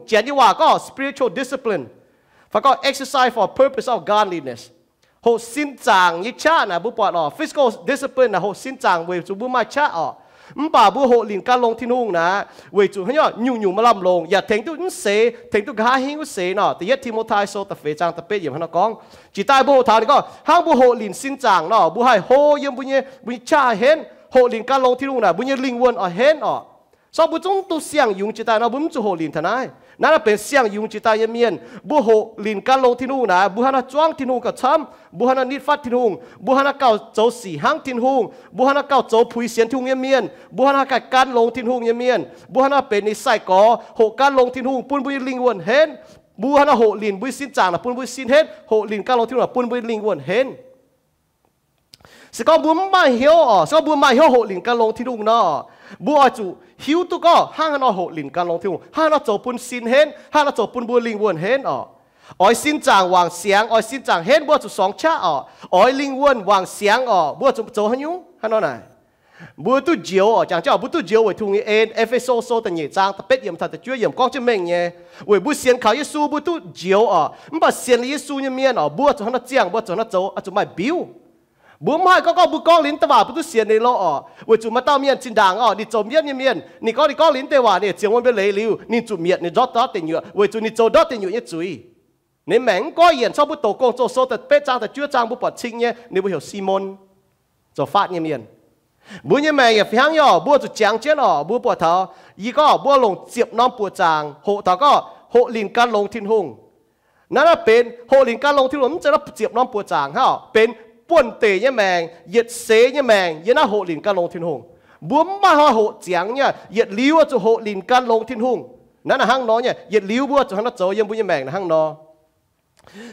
Janx nyei waac gorngv spiritual discipline, fai gorngv exercise for purpose of godliness. Hoqc sin zaangc nyei qaqv naaic mbuo buatc oc. Physical discipline naaic hoqc sin zaangc weic zuqc mbuo maaih qaqv oc. Mv baac mbuo hoqc lingc gan longx Tin-Hungh naaic weic zuqc haaix nyungc nyungc maaih lamh longc yaac tengx duqv mv seix, tengx duqv nqa'haav hingv wuov seix nor. Da'yietv Ti^mo^tai Sou da'feix zaang da'betv yiemc hnangv nor gorngv. Jiex daaih mbuo hoqc taux ninh gorngv hnangv mbuo hoqc lingc sin zaangc nor, mbuo haih hlo yiem mbuo nyei, mbuo nyei qaqv haih henv. Hoqc lingc gan longx Tin-Hungh naaic mbuo nyei lingh wuonh oix henv oc. Sorng mbuo zungv duqv siang-yungz jiex daaih nor, mbuo mv zuqc hoqc lingc taux naaiv. Naaiv naaiv benx siang-yungz jiex daaih nyei mienh. Mbuo hoqc lingc gan longx Tin-Hungh naaic, mbuo hnangv naaiv zuangv Tin-Hungh gauh camv, mbuo hnangv naaiv nitv fatv Tin-Hungh, mbuo hnangv naaiv gauh zoux sic hnangv Tin-Hungh, mbuo hnangv naaiv gauh zoux puix sienx Tin-Hungh nyei mienh, mbuo hnangv naaiv ganh gan longx Tin-Hungh nyei mienh, mbuo hnangv naaiv benx ninh sai-gorx hoqc gan longx Tin-Hungh bun mbuo nyei lingh wuonh henv. Mbuo hnangv naaiv hoqc lingc mbuo nyei sin zaangc naaic bun mbuo nyei sin henv, hoqc lingc gan longx Tin-Hungh naaic bun mbuo nyei lingh wuonh henv. Se gorngv mbuo mv maaih hnyouv oc, se gorngv mbuo maaih hnyouv hoqc lingc gan longx Tin-Hungh nor, mbuo oix zuqc hiuv duqv gorngv hnangv haaix nor hoqc lingc gan longx Tin-Hungh, hnangv haaix nor zoux bun sin henv, hnangv haaix nor zoux bun mbuo lingh wuonh henv oc. Oix sin zaangc wangc siangx, oix sin zaangc henv, mbuo zuqc sorngx qaqv oc. Oix lingh wuonh wangc siangx oc, mbuo zuqc zoux haaix nyungc? Hnangv nor naaic, mbuo duqv njoux oc. Jangx jienv oc, mbuo duqv njoux weic Tin-Hungh nyei en. E^fe^so Sou da'nyeic zaang da'betv yiemc taux da'juov yiemc gorngv jienv mengh nyei, weic mbuo sienx kaux Yesu mbuo duqv njoux oc. Mv baac sienx liuz Yesu nyei mienh oc, mbuo zuqc hnangv nor ziangh, mbuo zuqc hnangv nor zoux, oix zuqc maaih mbiuv. Mbuo mv haih gorngv, gorngv mbuo gorngv liuz deix waac mbuo duqv sienx ninh lorqc oc. Weic zuqc maaih dauh mienh zinh ndaangc oc, ninh zoux mienv nyei mienh, ninh gorngv, ninh gorngv liuz deix waac, ninh ziouc wuov mbienv leiz liuz, ninh zuqc mietc ninh ndortv, ndortv deic nyuoqc, weic zuqc ninh zoux ndortv deic nyuoqc nyei zuiz. Ninh maengc mv goiv yienc. Corc mbuo doqc Gong-Zoh Sou da'betv zaang da'juov zaang mbuo buatc cing nyei, ninh mbuo heuc Simon, zoux faatv nyei mienh. Mbuo nyei maengc yaac fih hnangv nyei oc, mbuo zuqc jangx jienv oc. Mbuo buatc taux, yie gorngv mbuo longc ziepc norm buoqc zaangc hoqc taux gorngv hoqc lingc gan longx Tin-Hungh. Naaiv naaiv benx hoqc lingc gan longx Tin-Hungh, mv zeiz ziepc norm buoqc zaangc hnangv, benx buonv-deic nyei maengc, yietc seix nyei maengc yiem naaiv hoqc lingc gan longx Tin-Hungh. Mbuo mv maaih hnoi hoqc ziangx nyei, yietc liuz zuqc hoqc lingc gan longx Tin-Hungh. Naaiv naaic hnangv nor nyei, yietc liuz mbuo zuqc hnangv nor zoux yiem mbuo nyei maengc naaiv hnangv nor.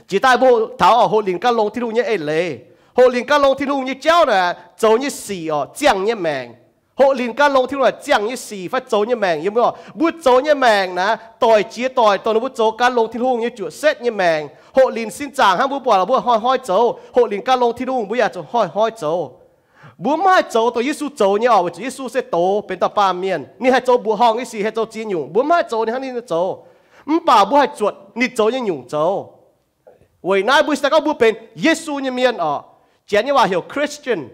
Jiex daaih mbuo taux oc, hoqc lingc gan longx Tin-Hungh nyei eix leiz. Hoqc lingc gan longx Tin-Hungh nyei jauv naaic zoux nyei sic oc, ziangh nyei maengc. Hoqc lingc gan longx Tin-Hungh naaic ziangh nyei sic fai zoux nyei maengc yiem mbuo oc. Mbuo zoux nyei maengc naaic doic jiex doic dongh ninh mbuo zoux gan longx Tin-Hungh nyei juoqc setv nyei maengc. Hoqc lingc sin zaangc hnangv mbuo buatc lorqc, mbuo hnoi hnoi zoux. Hoqc lingc gan longx Tin-Hungh mbuo yaac zuqc hnoi hnoi zoux. Mbuo mv haih zoux dongh Yesu zoux nyei oc, weic zuqc Yesu se doz benx dauh baamh mienh. Ninh haih zoux mbuoqc horngh nyei sic, haih zoux ziex nyungc. Mbuo mv haih zoux ninh hnangv ninh zoux. Mv baac mbuo haih zuotc ninh zoux nyei nyungc zoux. Weic naaiv mbuo se daaih gorngv mbuo benx Yesu nyei mienh oc. Janx nyei waac heuc Christian.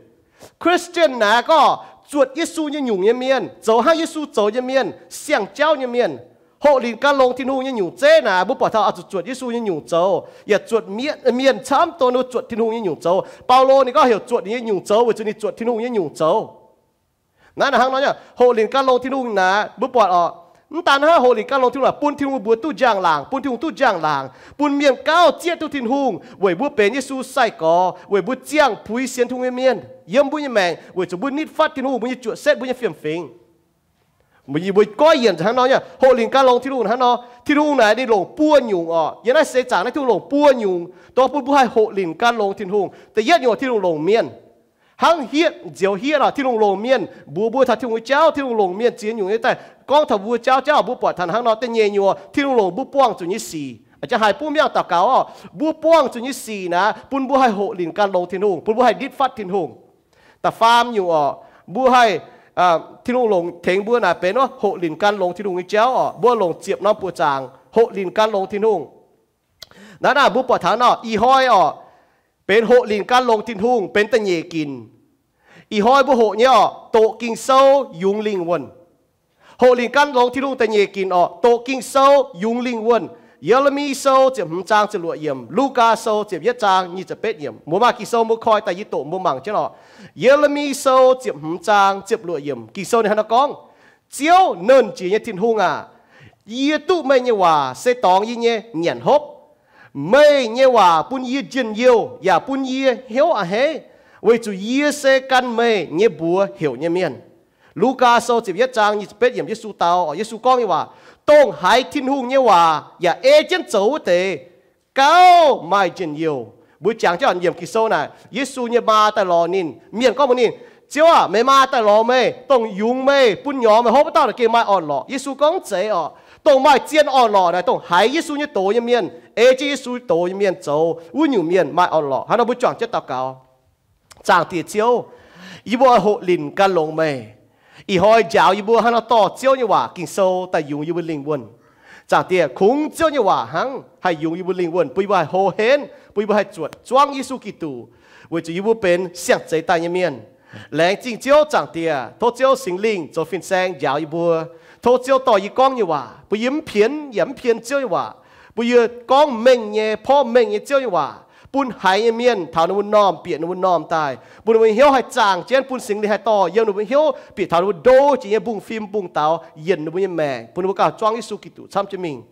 Christian naaic gorngv zuotc Yesu nyei nyungc nyei mienh, zoux hnangv Yesu zoux nyei mienh, siang-jauv nyei mienh. Hoqc lingc gan longx Tin-Hungh nyei nyungc zeiv naaic, mbuo buatc taux oix zuqc zuotc Yesu nyei nyungc zoux, yaac zuotc mienh, mienh camv dongh ninh zuotc Tin-Hungh nyei nyungc zoux. Baulo ninh gorngv heuc zuotc ninh nyei nyungc zoux weic zuqc ninh zuotc Tin-Hungh nyei nyungc zoux. Naaiv naaic hnangv nor, hoqc lingc gan longx Tin-Hungh naaic, mbuo buatc oc, mv daan hnangv hoqc lingc gan longx Tin-Hungh naaic bun Tin-Hungh mbuox duqv njang-laangc, bun Tin-Hungh duqv njang-laangc, bun mienh gauh zieqv duqv Tin-Hungh, weic mbuo benx Yesu sai-gorx, weic mbuo ziangh puix sienx Tin-Hungh nyei mienh yiem mbuo nyei maengc, weic zuqc mbuo nitv fatv Tin-Hungh mbuo nyei juoqc setv, mbuo nyei fiem-fingx. Mbuo goiv yienc hnangv nor nyei, hoqc lingc gan longx Tin-Hungh hnangv nor. Tin-Hungh naaic ninh longc buo nyungc oc. Yiem naaiv seix zaangc naaiv Tin-Hungh longc buo nyungc dongh bun mbuo haih hoqc lingc gan longx Tin-Hungh. Da'yietv nyungc, Tin-Hungh longc mienh. Hnangv hietv nzioux hietv oc, Tin-Hungh longc mienh mbuox mbuo taux Tin-Hungh nyei jauv. Tin-Hungh longc mienh ziex nyungc nyei daaih gorngv taux mbuo jauv, jauv mbuo buatc taux hnangv nor. Da'nyeic nyungc, Tin-Hungh longc mbuo buangh zuqc nyei sic. A'jang haiz bun mienh daux gaux oc, mbuo buangh zuqc nyei sic naaic bun mbuo haih hoqc lingc gan longx Tin-Hungh, bun mbuo haih nitv fatv Tin-Hungh. Da'faam nyungc oc, mbuo haih, Tin-Hungh longc tengx mbuo naaic benx hoqc lingc gan longx Tin-Hungh nyei jauv oc. Mbuo longc ziepc norm buoqc zaangc hoqc lingc gan longx Tin-Hungh. Naaiv naaic mbuo buatc taux nor, ih hnoi oc, benx hoqc lingc gan longx Tin-Hungh benx da'nyeic ginc. Ih hnoi mbuo hoqc nyei oc, doqc Ging-Sou yungz lingh wuonh. Hoqc lingc gan longx Tin-Hungh da'nyeic ginc oc, doqc Ging-Sou yungz lingh wuonh. Ye^le^mi Sou ziepc hmz zaang ziepc luoqc yiemc, Lugaa Sou ziepc yietv zaang nyic ziepc betv yiemc. Mbuo maaih Ging-Sou mbuo koi daaih yie doqc mbuo mangc jienv oc. Ye^le^mi Sou ziepc hmz zaang ziepc luoqc yiemc. Ging-Sou ninh hnangv naaiv gorngv, Ziouv, Nernh Jiex nyei Tin-Hungh aac, yie duqv meih nyei waac se dorngx yie nyei nyanc hopv. Meih nyei waac bun yie njien-youh yaac bun yie hnyouv a'hneiv, weic zuqc yie se gan meih nyei mbuox heuc nyei mienh. Lugaa Sou ziepc yietv zaang nyic ziepc betv yiemc, Yesu dau, Yesu gorngv nyei waac, dongh haiz Tin-Hungh nyei waac yaac ei jienv zoux wuov deix gauh maaih njien-youh. Mbuo jangx jienv nyiemc Ging-Sou naaic, Yesu nyei maa daaih lorz ninh. Mienh gorngv mbuox ninh, Ziouv aac, meih maa daaih lorz meih, dongh yungz meih, bun nyorx meih hopv wuov dauh naaic gengh maaih orn-lorqc. Yesu gorngv, Mv zeiz oc. Dongh maaih zien orn-lorqc naaic dongh haiz Yesu nyei doz nyei mienh, ei jienv Yesu nyei doz nyei mienh zoux, wuov nyungc mienh maaih orn-lorqc. Hnangv nor mbuo juangc jienv daux gaux. Zaangc Diex Ziouv, yie mbuo oix hoqc linc gan longx meih. Ih hnoi njaaux yie mbuo hnangv nor dorh Ziouv nyei waac Ging-Sou daaih yungz yie mbuo lingh wuonh. Zaangc Diex, kungx Ziouv nyei waac hnangv haih yungz yie mbuo lingh wuonh, bun yie mbuo haih hlo henv, bun yie mbuo haih zuotc zuangv Yesu Giduc, weic zuqc yie mbuo benx siang-zeix daaih nyei mienh. Laengz zingh Ziouv, Zaangc Diex. Tov Ziouv Singx Lingh zoux fin-saeng njaaux yie mbuo. Tov Ziouv dorh yie gorngv nyei waac, bun yie mv pienx yaac mv pien Ziouv nyei waac, bun yie gorngv mengh nyei, porv mengh nyei Ziouv nyei waac, bun haiz nyei mienh taux ninh mbuo normh, bieqc ninh mbuo normh daaih, bun ninh mbuo nyei hnyouv haih zaangc jienv, bun Singx Lingh haih dorh yiem ninh mbuo hnyouv, bieqc taux ninh mbuo ndo jiex nyei mbungv-fim mbungv-daux, yienc ninh mbuo nyei maengc, bun ninh mbuo gauh zuangv Yesu Giduc camv jienv mingh.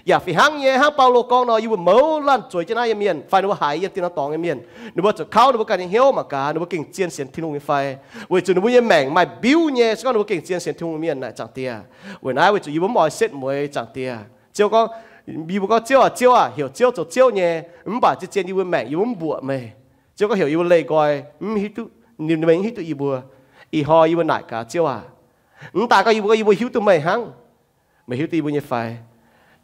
Yaac fih hnangv nyei, hnangv Baulo gorngv nor, yie mbuo mouz laanh zueiz jienv naaiv nyei mienh, fai ninh mbuo haiz yiem dien norm dorngx nyei mienh, ninh mbuo zuqc kauv ninh mbuo ganh nyei hnyouv mangc gaax ninh mbuo gengh zien sienx Tin-Hungh nyei fai, weic zuqc ninh mbuo nyei maengc maaih mbiuv nyei, se gorngv ninh mbuo gengh zien sienx Tin-Hungh nyei mienh naaic, Zaangc Diex. Weic naaiv weic zuqc yie mbuo mv oix setv mueiz, Zaangc Diex. Ziouv gorngv, yie mbuo gorngv, Ziouv aah, Ziouv aah, heuc Ziouv zoux Ziouv nyei, mv baac zien zien yie mbuo maengc yie mbuo mv mbuoqc meih. Ziouv gorngv heuc yie mbuo leih nqoi, mv hiuv duqv, ninh mv hiuv duqv yie mbuo. Ih hnoi yie mbuo naaic gaax Ziouv aac, mv daaih gorngv yie mbuo, yie mbuo hiuv duqv meih hnangv. Meih hiuv duqv yie mbuo nyei fai?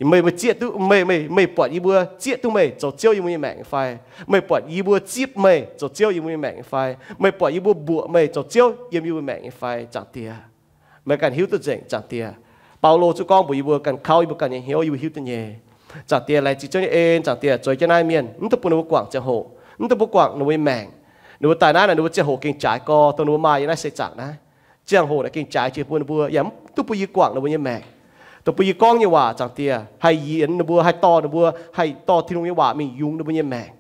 Meih, meih zieqv duqv, meih, meih, meih buatc yie mbuo zieqv duqv meih zoux Ziouv yie mbuo nyei maengc nyei fai? Meih buatc yie mbuo zipv meih zoux Ziouv yie mbuo nyei maengc nyei fai? Meih buatc yie mbuo mbuoqc meih zoux Ziouv yiem yie mbuo maengc nyei fai, Zaangc Diex? Meih ganh hiuv duqv nzengc, Zaangc Diex. Baulo zuqc gorngv mbuox yie mbuo ganh, kauv yie mbuo ganh nyei hnyouv, yie mbuo hiuv duqv nyei. Zaangc Diex, laengz zingh Ziouv nyei en, Zaangc Diex, zueiz jienv naaiv mienh, mv dungx bun ninh mbuo guangc ziangh hoc, mv dungx bun guangc ninh mbuo nyei maengc. Ninh mbuo daaih naaiv naaic, ninh mbuo ziangh hoc gengh jaaix gorx dongh ninh mbuo maaih yiem naaiv seix zaangc naaiv. Ziangh hoc naaic gengh jaaix jiex bun ninh mbuo, yaac mv duqv bun yie guangc ninh mbuo nyei maengc, dongh bun yie gorngv nyei waac, Zaangc Diex, haih yienx ninh mbuo, haih dorh ninh mbuo, haih dorh Tin-Hungh nyei waac mingh yungz ninh mbuo nyei maengc,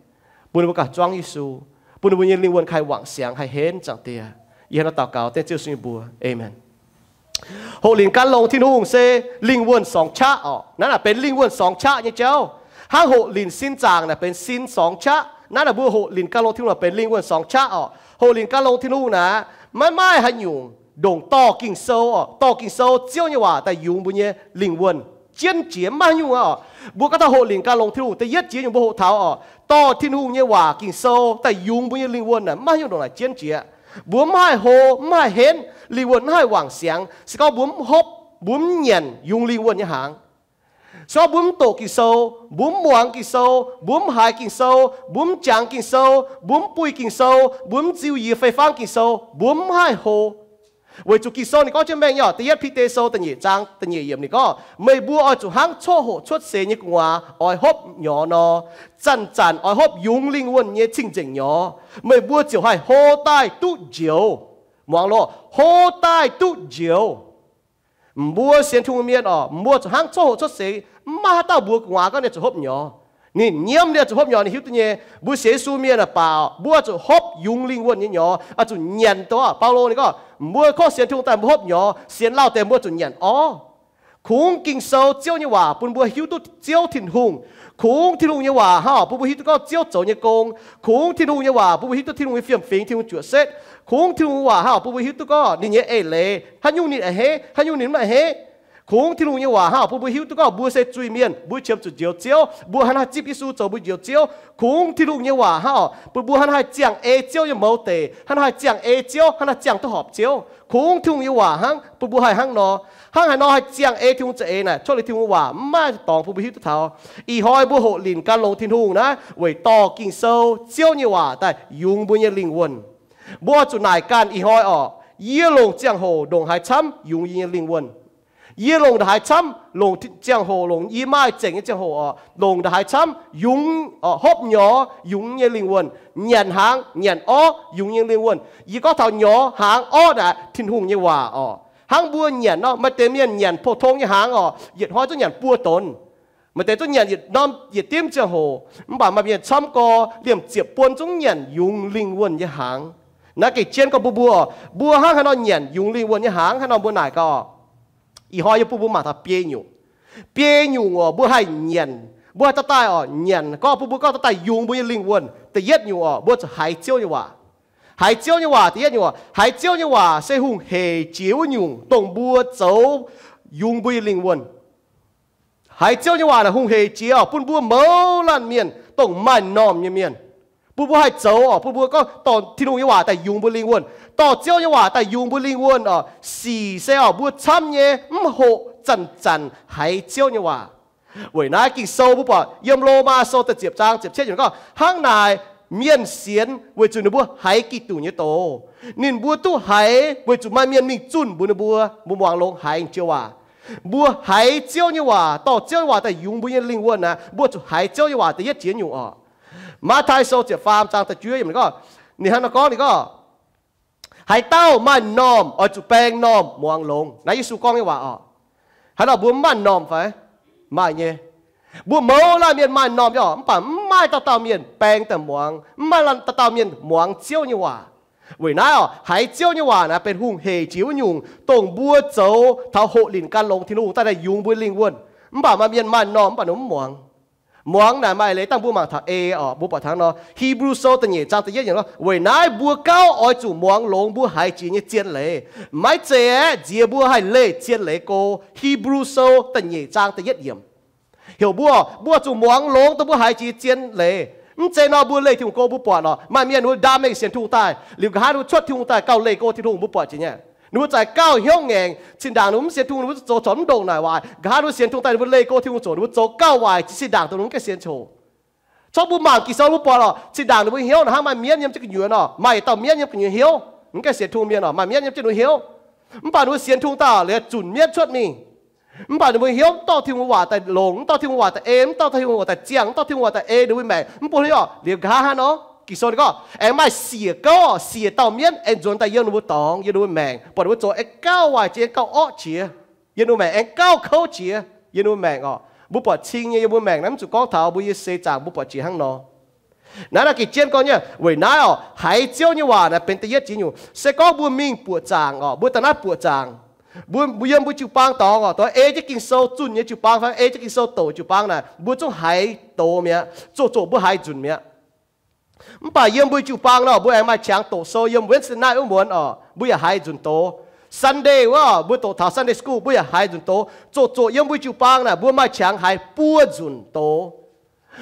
bun ninh mbuo gauh zuangv Yesu, bun ninh mbuo nyei lingh wuonh haih wangc siangx, haih henv, Zaangc Diex. Yie hnangv naaiv daux gaux dengv Ziouv Yesu nyei mbuox, aamen. Hoqc linc gan longx Tin-Hungh se lingh wuonh sorngx qaqv orqc. Naaiv naaic benx lingh wuonh sorngx qaqv nyei jauv. Hnangv hoqc linc sin zaangc naaic benx sin sorngx qaqv. Naaiv naaic mbuo hoqc linc gan longx Tin-Hungh naaic benx lingh wuonh sorngx qaqv orqc. Hoqc linc gan longx Tin-Hungh naaic maiv maaih haaix nyungc ndongc dorh Ging-Sou orqc, dorh Ging-Sou, Ziouv nyei waac daaih yungz mbuo nyei lingh wuonh jienv jiex, maiv haaix nyungc orqc. Mbuo gorngv taux hoqc linc gan longx Tin-Hungh, da'yietv jiex nyungc mbuo hoqc taux orqc, dorh Tin-Hungh nyei waac Ging-Sou daaih yungz mbuo nyei lingh wuonh naaic maiv haaix nyungc ndongc naaic jienv jiex. Mbuo mv haih hlo, mv haih henv, lingh wuonh mv haih wangc siangx, se gorngv mbuo mv hopv, mbuo mv nyanc yungz lingh wuonh nyei hnaangx. Se gorngv mbuo mv doqc Ging-Sou, mbuo mv muangx Ging-Sou, mbuo mv haiz Ging-Sou, mbuo mv jangx Ging-Sou, mbuo mv buih Ging-Sou, mbuo mv ziu yie fei fangv Ging-Sou, mbuo mv haih hlo. Weic zuqc Ging-Sou ninh gorngv jienv mengh nyei orqc, da'yietv Bide Sou da'nyeic zaang da'nyeic yiemc ninh gorngv, meih mbuo oix zuqc hnangv coqv hoqc cuotv seix nyei gu'nguaaz oix hopv nyorx nor, zanc-zanc oix hopv yungz lingh wuonh nyei cing-nzengc nyorx, meih mbuo ziouc haih hlo daaih duqv njoux. Muangx loh, hlo daaih duqv njoux. Mbuo sienx Tin-Hungh mienh orqc, mbuo zuqc hnangv coqv hoqc cuotv seix, mv maaih haaix dauh mbuox gu'nguaaz gorngv ninh zuqc hopv nyorx. Ninh nyiemv ninh zuqc hopv nyorx, ninh hiuv duqv nyei. Mbuo sienx Yesu mienh aah, baac mbuo zuqc hopv yungz lingh wuonh nyei nyorx, oix zuqc nyanc doz. Baulo ninh gorngv, mbuo kov sienx Tin-Hungh daaih mbuo hopv nyorx, sienx lauh deix mbuo zuqc nyanc orv. Kungx Ging-Sou, Ziouv nyei waac, bun mbuo hiuv duqv Ziouv Tin-Hungh. Kungx Tin-Hungh nyei waac hnangv orqc, bun mbuo hiuv duqv gorngv Ziouv zoux nyei gong. Kungx Tin-Hungh nyei waac bun mbuo hiuv duqv Tin-Hungh nyei fiem-fingx, Tin-Hungh juoqc setv. Kungx Tin-Hungh nyei waac hnangv orqc, bun mbuo hiuv duqv gorngv ninh nyei eix leiz haaix nyungc ninh a'hneiv, haaix nyungc ninh mv a'hneiv. Kungx Tin-Hungh nyei waac hnangv orqc, bun mbuo hiuv duqv gorngv mbuo se zuiz-mienh, mbuo qiemx zuqc Njoux Ziouv, mbuo hnangv haaix zipv Yesu zoux mbuo Njoux Ziouv. Kungx Tin-Hungh nyei waac hnangv orqc, bun mbuo hnangv haaix ziangh ei Ziouv nyei mouz deic, hnangv haaix ziangh ei Ziouv, hnangv haaix ziangh duqv horpc Ziouv. Kungx Tin-Hungh nyei waac hnangv bun mbuo haih hnangv nor. Hnangv haaix nor haih ziangh ei Tin-Hungh za'eix naaic, cuotv liuz Tin-Hungh nyei waac mv maaih dorngx bun mbuo hiuv duqv taux. Ih hnoi mbuo hoqc linc gan longx Tin-Hungh naaiv weic dorh Ging-Sou, Ziouv nyei waac daaih yungz mbuo nyei lingh wuonh. Mbuo oix zuqc naaic ganh ih hnoi orqc, yie longc ziangh hoc ndongc haaix camv yungz yie nyei lingh wuonh? Yie longc ndongc haaix camv, longc ziangh hoc, longc yie maaih zengc nyei ziangh hoc orqc, longc ndongc haaix camv yungz, hopv nyorx yungz nyei lingh wuonh, nyanc hnaangx nyanc orv yungz nyei lingh wuonh. Yie gorngv taux nyorx, hnaangx, orv naaic Tin-Hungh nyei waac orqc. Hnangv mbuo nyanc nor, maaih deix mienh nyanc pou-tong nyei hnaangx orqc, yietc hnoi zungv nyanc buo donx. Maaih deix zungv nyanc yietc norm yietc dimv ziangh hoc, mv baac maaih mienh camv gorx liemh ziepc buonc zungv nyanc yungz lingh wuonh nyei hnaangx. Naaiv gengh jienv gorngv mbuo, mbuo, mbuo hnangv haaix nor nyanc yungz lingh wuonh nyei hnaangx, haaix nor mbuo naaic gaax orqc. Ih hnoi yie bun mbuo mangc taux biei nyungc. Biei nyungc orqc, mbuo haih nyanc, mbuo haih daaih daaih orqc, nyanc gorngv bun mbuo gorngv daaih daaih yungz mbuo nyei lingh wuonh. Da'yietv nyungc orqc, mbuo zuqc haiz Ziouv nyei waac. Haiz Ziouv nyei waac, da'yietv nyungc orqc, haiz Ziouv nyei waac se hungh hec jiex wuov nyungc dongh mbuo zoux yungz mbuo nyei lingh wuonh. Haiz Ziouv nyei waac naaic hungh hec jiex orqc, bun mbuo mouz laanh mienh dongh maaih normh nyei mienh, bun mbuo haih zoux orqc, bun mbuo gorngv dorh Tin-Hungh nyei waac daaih yungz mbuo lingh wuonh. Dorh Ziouv nyei waac daaih yungz mbuo lingh wuonh orqc, sic se orqc mbuo camv nyei mv hoqc zanc-zanc haiz Ziouv nyei waac. Weic naaiv Ging-Sou mbuo buatc yiem Lomaa Sou da'ziepc zaang ziepc cietv yiemc gorngv, hnangv naaic mienh sienx weic zuqc ninh mbuo haiz Giduc nyei doz. Ninh mbuo duqv haiz weic zuqc maaih mienh mingh zunh mbuox ninh mbuo. Mbuo muangx longx haiz joux waac. Mbuo haiz Ziouv nyei waac, dorh Ziouv nyei waac daaih yungz mbuo nyei lingh wuonh naaic, mbuo zuqc haiz Ziouv nyei waac da'yietv jiex nyungc oc. Matv^taai Sou ziepc faam zaang da'juov yiemc gorngv, ninh hnangv nor gorngv, ninh gorngv, haaix dauh maaih m'normh oix zuqc baeng m'normh muangx longx. Naaiv Yesu gorngv nyei waac oc. Haaix dauh mbuo mv maaih m'normh fai? Maaih nyei. Mbuo mouz laanh mienh maaih m'normh nyei oc, mv baac mv maaih dauh dauh mienh baeng daaih muangx, mv maaih dauh dauh mienh muangx Ziouv nyei waac. Weic naaiv oc, haiz Ziouv nyei waac naaic benx hungh hec jiex wuov nyungc, dongh mbuo zoux taux hoqc linc gan longx Tin-Hungh daaih, daaih yungz mbuo lingh wuonh. Mv baac maaih mienh maaih m'normh mv baac ninh mv muangx. Muangx naaic maaih leiz dangh mbuo mangc taux ei oc, mbuo buatc tangv nor, Hebrew Sou da'nyeic zaang da'yietv yiemc gorngv, weic naaiv mbuo gauh oix zuqc muangx longx mbuo haiz jiex nyei zien leiz. Maiv zeiz aeqv, nziex mbuo haih leih zien leiz go. Hebrew Sou da'nyeic zaang da'yietv yiemc heuc mbuo, mbuo zuqc muangx longx dongh mbuo haiz jiex zien leiz. Mv zeiz nor mbuo leih Tin-Hungh go mbuo buatc oc, maaih mienh ninh mbuo ndaam mengh sienx Tin-Hungh daaih, liuz nqa'haav ninh mbuo cuotv Tin-Hungh daaih gauh leih go Tin-Hungh mbuo buatc jiex nyei. Ninh mbuo zaaix gauh hnyouv ngaengc, zinh ndaangc ninh mbuo mv sienx Tin-Hungh ninh mbuo zoux corc mv ndongc naaic waaic, nqa'haav ninh mbuo sienx Tin-Hungh daaih ninh mbuo leih go Tin-Hungh zoqc, ninh mbuo zoux gauh waaic zinh ndaangc dongh ninh mbuo mv gaengh sienx coc. Corc mbuo mangc Ging-Sou mbuo buatc oc, zinh ndaangc ninh mbuo hnyouv naaic hnangv maaih mienv yiem jienv gu'nyuoz nor, maaih yietc dauh mienv yiem gu'nyuoz hnyouv, mv gaengh sienx Tin-Hungh mienh oc, maaih mienv yiem jienv ninh hnyouv. Mv baac ninh mbuo sienx Tin-Hungh daaih liuz zunc mienv cuotv mingh. Mv baac ninh mbuo hnyouv mv dorh Tin-Hungh waac daaih longc, mv dorh Tin-Hungh waac daaih ei, mv dorh Tin-Hungh waac daaih ziangh, mv dorh Tin-Hungh waac daaih ei ninh mbuo maengc, mv bun hnyouv oc. Liuz nqa'haav hnangv nor, Ging-Sou ninh gorngv aengx maaih siec gouv oc, siec dauh mienv aengx nzuonx daaih yiem ninh mbuo dorngx, yiem ninh mbuo maengc, buatc ninh mbuo zoux aengx gauh waaic jiex, aengx gauh orqv jiex, yiem ninh mbuo maengc aengx gauh kouv jiex, yiem ninh mbuo maengc oc. Mbuo buatc cing nyei yiem mbuo maengc naaiv mv zuqc gorngv taux mbuo nyei seix zaangc mbuo buatc jiex hnangv nor. Naaiv naaiv geh jienv gorngv nyei, weic naaiv oc, haiz Ziouv nyei waac naaiv benx da'yietv jiex nyungc. Se gorngv mbuo mingh buoqc zaangc oc, mbuo daaih naaiv buoqc zaangc, mbuo, mbuo yiem mbuo jiu-baang dorngx oc, dorngx ei jienv Ging-Sou zunh nyei jiu-baang fai ei jienv Ging-Sou doqc jiu-baang naaic, mbuo zungv haiz doz mi'aqv, zoqc zoqc mbuo haiz nzunc mi'aqv. Mv baac yiem mbuo jiu-baang nor, mbuo aengx maaih qangx doqc sou yiem Wednesday night wuov muonz oc, mbuo yaac haiz nzunc doz. Sunday wuov, mbuo doqc taux Sunday school, mbuo yaac haiz nzunc doz. Zoqc zoqc yiem mbuo jiu-baang naaic, mbuo maaih qangx haiz buo nzunc doz.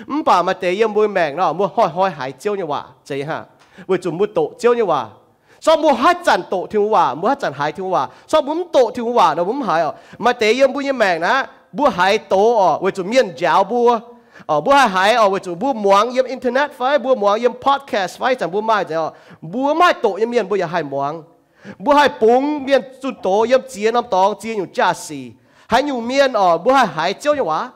Mv baac maaih deix yiem mbuo maengc nor, mbuo hnoi-hnoi haiz Ziouv nyei waac zeiz haic, weic zuqc mbuo doqc Ziouv nyei waac. Sortv mbuo haaix zanc doqc Tin-Hungh waac, mbuo haaix zanc haiz Tin-Hungh waac. Sortv mbuo mv doqc Tin-Hungh waac nor, mbuo mv haiz oc. Maaih deix yiem mbuo nyei maengc naaiv, mbuo haiz doz oc, weic zuqc mienh njaaux mbuo. Mbuo haih haiz oc, weic zuqc mbuo muangx yiem internet fai mbuo muangx yiem podcast fai ih zanc mbuo maaih nzengc oc, mbuo mv haih doqc nyei mienh mbuo yaac haih muangx. Mbuo haih bungx mienh zunh doz yiem ziex norm dorngx, ziex nyungc jaa-sic. Haaix nyungc mienh oc, mbuo haih haiz Ziouv nyei waac.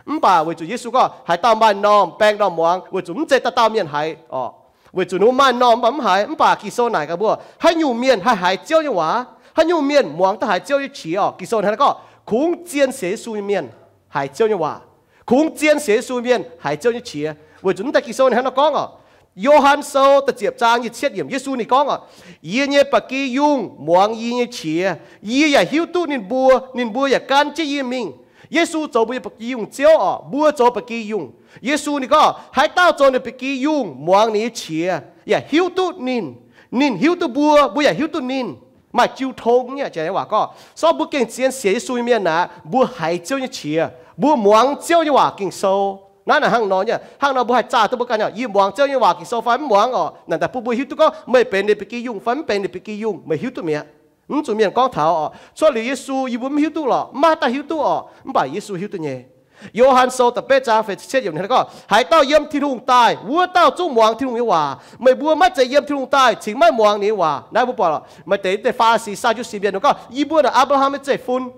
Mv baac weic zuqc Yesu gorngv, haaix dauh maaih m'normh baeng m'normh muangx, weic zuqc mv zeiz dauh dauh mienh haiz oc. Weic zuqc ninh mbuo maaih m'normh mv baac mv haiz. Mv baac Ging-Sou naaic gaax mbuo, haaix nyungc mienh haih haiz Ziouv nyei waac? Haaix nyungc mienh muangx daaih haiz Ziouv nyei qiex oc? Ging-Sou hnangv naaiv gorngv, kungx zien sienx Yesu nyei mienh haiz Ziouv nyei waac. Kungx zien sienx Yesu nyei mienh haiz Ziouv nyei qiex. Weic zuqc mv deix Ging-Sou ninh hnangv naaiv gorngv oc, Yo^han Sou da'ziepc zaang nyic ziepc yietv yiemc, Yesu ninh gorngv oc, Yie nyei ba'gi yungh muangx yie nyei qiex. Yie yaac hiuv duqv ninh mbuo, ninh mbuo yaac gan jienv yie mingh. Yesu zoux mbuo nyei ba'gi yungh Ziouv oc, mbuo zoux ba'gi yungh. Yesu ninh gorngv, haaix dauh zoux ninh ba'gi yungh muangx ninh nyei qiex yaac hiuv duqv ninh, ninh hiuv duqv mbuo, mbuo yaac hiuv duqv ninh. Maaih jiu tong nyei waac gorngv. Sortv mbuo gengh zien sienx Yesu nyei mienh naaic, mbuo haiz Ziouv nyei qiex, mbuo muangx Ziouv nyei waac Ging-Sou. Naaiv naaic hnangv nor nyei, hnangv nor mbuo haih zaah duqv mbuo ganh, yie muangx Ziouv nyei waac Ging-Sou fai mv muangx oc. Naaic daaih bun mbuo hiuv duqv gorngv meih benx ninh ba'gi yungh fai mv benx ninh ba'gi yungh, meih hiuv duqv mi'aqv. Mv zuqc mienh gorngv taux oc, cuotv liuz Yesu yie mbuo mv hiuv duqv lorqc, mv maaih haaix dauh hiuv duqv oc. Mv baac Yesu hiuv duqv nyei. Yo^han Sou da'betv zaang feix ziepc cietv yiemc hnangv naaiv gorngv, haaix dauh yiem Tin-Hungh daaih, wuov dauh zungv muangx Tin-Hungh nyei waac. Meih mbuo maiv zeiz yiem Tin-Hungh daaih cingx maiv muangx ninh nyei waac. Naaiv mbuo buatc maaih deix, deix Faa^li^si, Saa^ndu^si mienh gorngv, yie mbuo naaic Apc^laa^ham nyei zeiv-fun.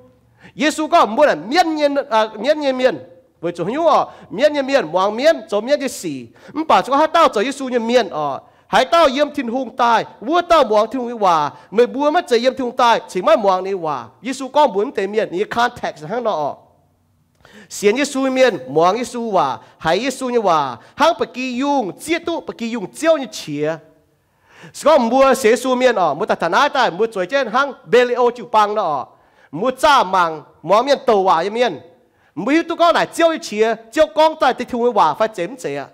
Yesu gorngv mbuo naaic mienv nyei, mienv nyei mienh. Weic zuqc haaix nyungc oc? Mienv nyei mienh muangx mienv, zoux mienv nyei sic. Mv baac zuqc haaix dauh zoux Yesu nyei mienh oc, haaix dauh yiem Tin-Hungh daaih, wuov dauh muangx Tin-Hungh nyei waac. Meih mbuo maiv zeiz yiem Tin-Hungh daaih cingx maiv muangx ninh nyei waac. Yesu gorngv mbuox mv deix mienh nyei context hnangv nor oc. Sienx Yesu nyei mienh muangx Yesu waac, haiz Yesu nyei waac hnangv ba'gi yungh zieqv duqv ba'gi yungh Ziouv nyei qiex. Se gorngv mbuo sienx Yesu mienh oc, mbuo daaih taux naaiv daaih mbuo zueiz jienv hnangv Mbe^li^o jiu-baang nor oc, mbuo zaah mangc muangx mienh douc waac nyei mienh, mbuo hiuv duqv gorngv naaic Ziouv nyei qiex, Ziouv gorngv daaih deix Tin-Hungh nyei waac fai zeiz mv zeiz aqv.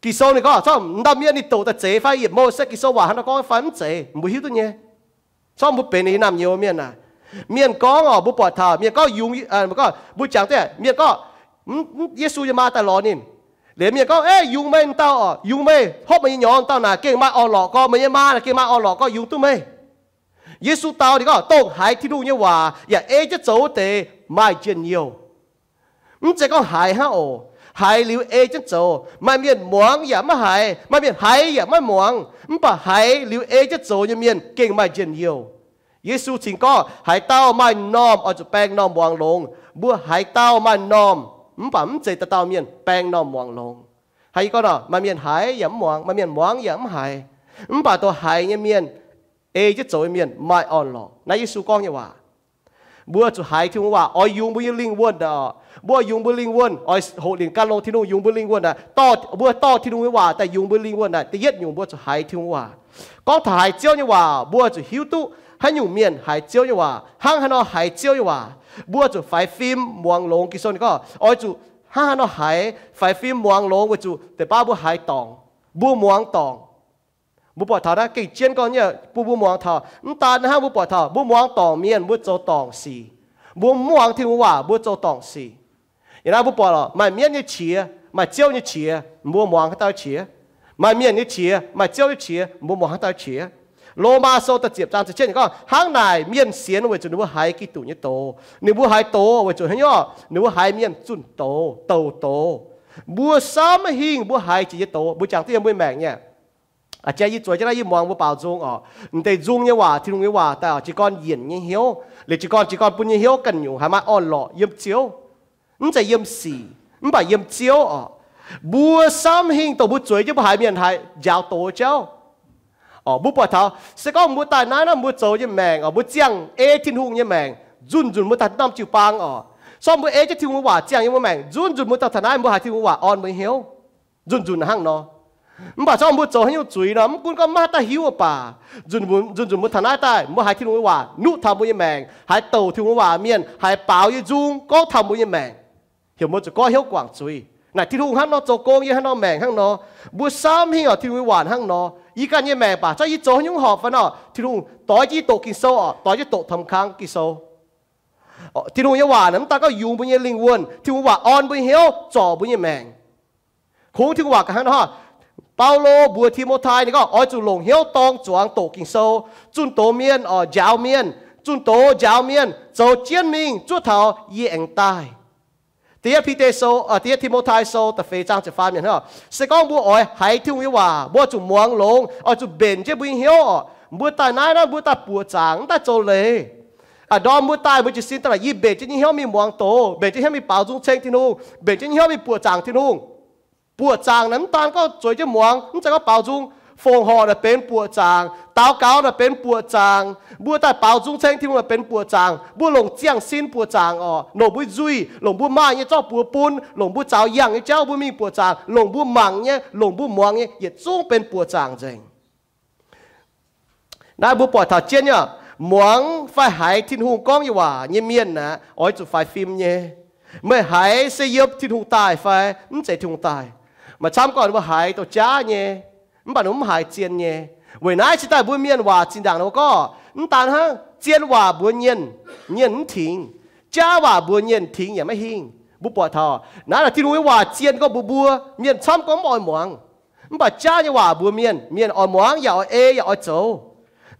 Ging-Sou ninh gorngv, corc m'dauh mienh ninh douc daaih zeiz fai yietc mouh se Ging-Sou waac hnangv nor gorngv fai mv zeiz, mbuo hiuv duqv nyei. Corc mbuo benx ninh nyei naamh nyouz mienh naaic, mienh gorngv oc, mbuo buatc taux mienh gorngv yungz, gorngv mbuo jangx deix mienh gorngv, Yesu nyei maa daaih lorz ninh. Liuz mienh gorngv, Ei, yungz meih m'dauh oc, yungz meih, hopv meih nyei nyorx dauh naaic gengh maaih orn-lorqc gorx, meih nyei maa naaic gengh maaih orn-lorqc gorx, yungz duqv meih. Yesu dau ninh gorngv, dongh haiz Tin-Hungh nyei waac yaac ei jienv zoux wuov deix maaih njien-youh. Mv zeiz gorngv haiz hnangv oc. Haiz liuz ei jienv zoux. Maaih mienh muangx yaac maiv haiz, maaih mienh haiz yaac maiv muangx. Mv baac haiz liuz ei jienv zoux nyei mienh gengh maaih njien-youh. Yesu cingx gorngv, haaix dauh maaih m'normh oix zuqc baeng m'normh muangx longx. Mbuo haaix dauh maaih m'normh, mv baac mv zeiz dauh dauh mienh baeng m'normh muangx longx. Hnangv yie gorngv nor, maaih mienh haiz yaac mv muangx, maaih mienh muangx yaac mv haiz. Mv baac dongh haiz nyei mienh, ei jienv zoux nyei mienh maaih orn-lorqc. Naaiv Yesu gorngv nyei waac. Mbuo zuqc haiz Tin-Hungh nyei waac oix yungz mbuo nyei lingh wuonh oc. Mbuo yungz mbuo lingh wuonh oix hoqc linc gan longx Tin-Hungh yungz mbuo lingh wuonh naaic, mbuo dorh Tin-Hungh nyei waac daaih yungz mbuo lingh wuonh naaic, da'yietv nyungc mbuo zuqc haiz Tin-Hungh waac. Gorngv taux haiz Ziouv nyei waac, mbuo zuqc hiuv duqv haaix nyungc mienh haiz Ziouv nyei waac, hnangv haaix nor haiz Ziouv nyei waac. Mbuo zuqc faix fim muangx longx. Ging-Sou ninh gorngv oix zuqc hnangv haaix nor haiz, faix fim muangx longx weic zuqc deix baav mbuo haiz dorngc, mbuo muangx dorngc. Mbuo buatc taux naaiv gengh jienv gorngv nyei, bun mbuo muangx taux mv daan hnangv, mbuo buatc taux mbuo muangx dorngc mienh, mbuo zoux dorngc sic. Mbuo mv muangx Tin-Hungh waac, mbuo zoux dorngc sic. Yiem naaiv mbuo buatc lorqc, maaih mienv nyei qiex, maaih Ziouv nyei qiex, mbuo muangx haaix dauh qiex? Maaih mienh nyei qiex, maaih Ziouv nyei qiex, mbuo muangx haaix dauh qiex? Lomaa Sou da'ziepc zaang ziepc cietv ninh gorngv, hnangv naaic mienh sienx weic zuqc ninh mbuo haiz Giduc nyei doz. Ninh mbuo haiz doz weic zuqc haaix nyungc? Ninh mbuo haiz mienh zunh doz, douc doz. Mbuo samv hingh mbuo haiz jiex nyei doz, mbuo jangx duqv yiem mbuo maengc nyei. A'jang yie zueiz jienv naaiv yie muangx mbuo baaux nzung oc. M'deix nzung nyei waac, Tin-Hungh nyei waac daaih oc, jiez gorn yienc nyei hnyouv, liuz jiez gorn, jiez gorn bun nyei hnyouv ganh nyungc haiz maaih orn-lorqc yiem Ziouv. Mv zeiz yiem sic, mv baac yiem Ziouv oc. Mbuo samv hingh dongh mbuo zueiz jienv mbuo haiz mienh haiz njaaux doz jauv. Oc, mbuo buatc taux se gorngv mbuo daaih naaiv nor, mbuo zoux nyei maengc oc, mbuo ziangh ei Tin-Hungh nyei maengc, nzunc nzunc mbuo daaih norm jiu-baang oc. Sorng mbuo ei jienv Tin-Hungh nyei waac ziangh yiem mbuo maengc, nzunc nzunc mbuo daaih taux naaiv mbuo haiz Tin-Hungh waac orn mbuo nyei hnyouv. Nzunc nzunc hnangv nor. Mv baac sorng mbuo zoux haaix nyungc zuiz nor, mv gunv gorngv maiv haaix dauh hiuv baac, nzunc nzunc mbuo taux naaiv daaih mbuo haiz Tin-Hungh nyei waac nuqv taux mbuo nyei maengc, haiz douc Tin-Hungh nyei waac mienh, haiz baaux nyei nzung gorngv taux mbuo nyei maengc, heuc mbuo zuqc goiv hnyouv guangc zuiz. Naaic Tin-Hungh hnangv nor zoux gong, yie hnangv nor maengc hnangv nor. Mbuo samv hingh oc, Tin-Hungh nyei waac hnangv nor. Yie ganh nyei maengc baac zungv yie zoux haaix nyungc horpc fai nor, Tin-Hungh doix jienv yie doqc Ging-Sou oc, doix jienv doqc taux kang Ging-Sou. Tin-Hungh nyei waac naaic mv daan gorngv yungz mbuo nyei lingh wuonh, Tin-Hungh waac orn mbuo nyei hnyouv, zorc mbuo nyei maengc. Kungx Tin-Hungh waac ganh hnangv nor. Baulo mbuox Ti^mo^tai ninh gorngv oix zuqc longc hnyouv dorng zuangx doqc Ging-Sou, zunh doz mienh oc, njaaux mienh, zunh doz njaaux mienh zoux jienv mingh zuov taux yie aengx daaih. Da'yietv Bide Sou, da'yietv Ti^mo^tai Sou da'feix zaang ziepc faam yiemc hnangv. Se gorngv mbuo oix haiz Tin-Hungh nyei waac, mbuo zuqc muangx longx, oix zuqc mbenc jienv mbuo nyei hnyouv oc. Mbuo daaih naaiv nor, mbuo daaih buoqc zaangc, mv daaih zoux leiz. A'ndorm mbuo daaih mbuo jiez sin daaih naaic, yie mbenc jienv nyei hnyouv mingh muangx doz, mbenc jienv hnyouv mingh baaux nzung ceng Tin-Hungh, mbenc jienv nyei hnyouv mingh buoqc zaangc Tin-Hungh. Buoqc zaangc naaic mv daan gorngv zueiz jienv muangx, mv zeiz gorngv baaux nzung. Fongc horc naaic benx buoqc zaangc, daux gaux naaic benx buoqc zaangc, mbuo daaih baaux nzung ceng Tin-Hungh naaic benx buoqc zaangc, mbuo longc ziangh sin buoqc zaangc oc, longc mbuo nzuih, longc mbuo maaih nyei zorqv buoz bun, longc mbuo zaux yangh nyei jauv mbuo mingh buoqc zaangc, longc mbuo mangc nyei, longc mbuo muangx nyei, yietc zungv benx buoqc zaangc nzengc. Naaiv mbuo buatc taux jienv nyei, muangx fai haiz Tin-Hungh gorngv nyei waac nyei mienh aeqv, oix zuqc faix fim nyei. Meih haiz se yiem Tin-Hungh daaih fai mv zeiz Tin-Hungh daaih? Maaih camv gorngv mbuo haiz dongh jaav nyei, mv baac mv haiz zien nyei. Weic naaiv cingx daaih mbuo mienh waac zinh ndaangc nor gorngv, mv daan hnangv, zien waac mbuox nyienh, nyienh mv tingx. Jaav waac mbuox nyienh, tingx yaac maiv hingh. Mbuo buatc taux naaiv naaic Tin-Hungh nyei waac zien gorngv mbuox mbuo, mienh camv gorngv mv oix muangx. Mv baac jaav nyei waac mbuox mienh, mienh oix muangx yaac oix ei yaac oix zoux.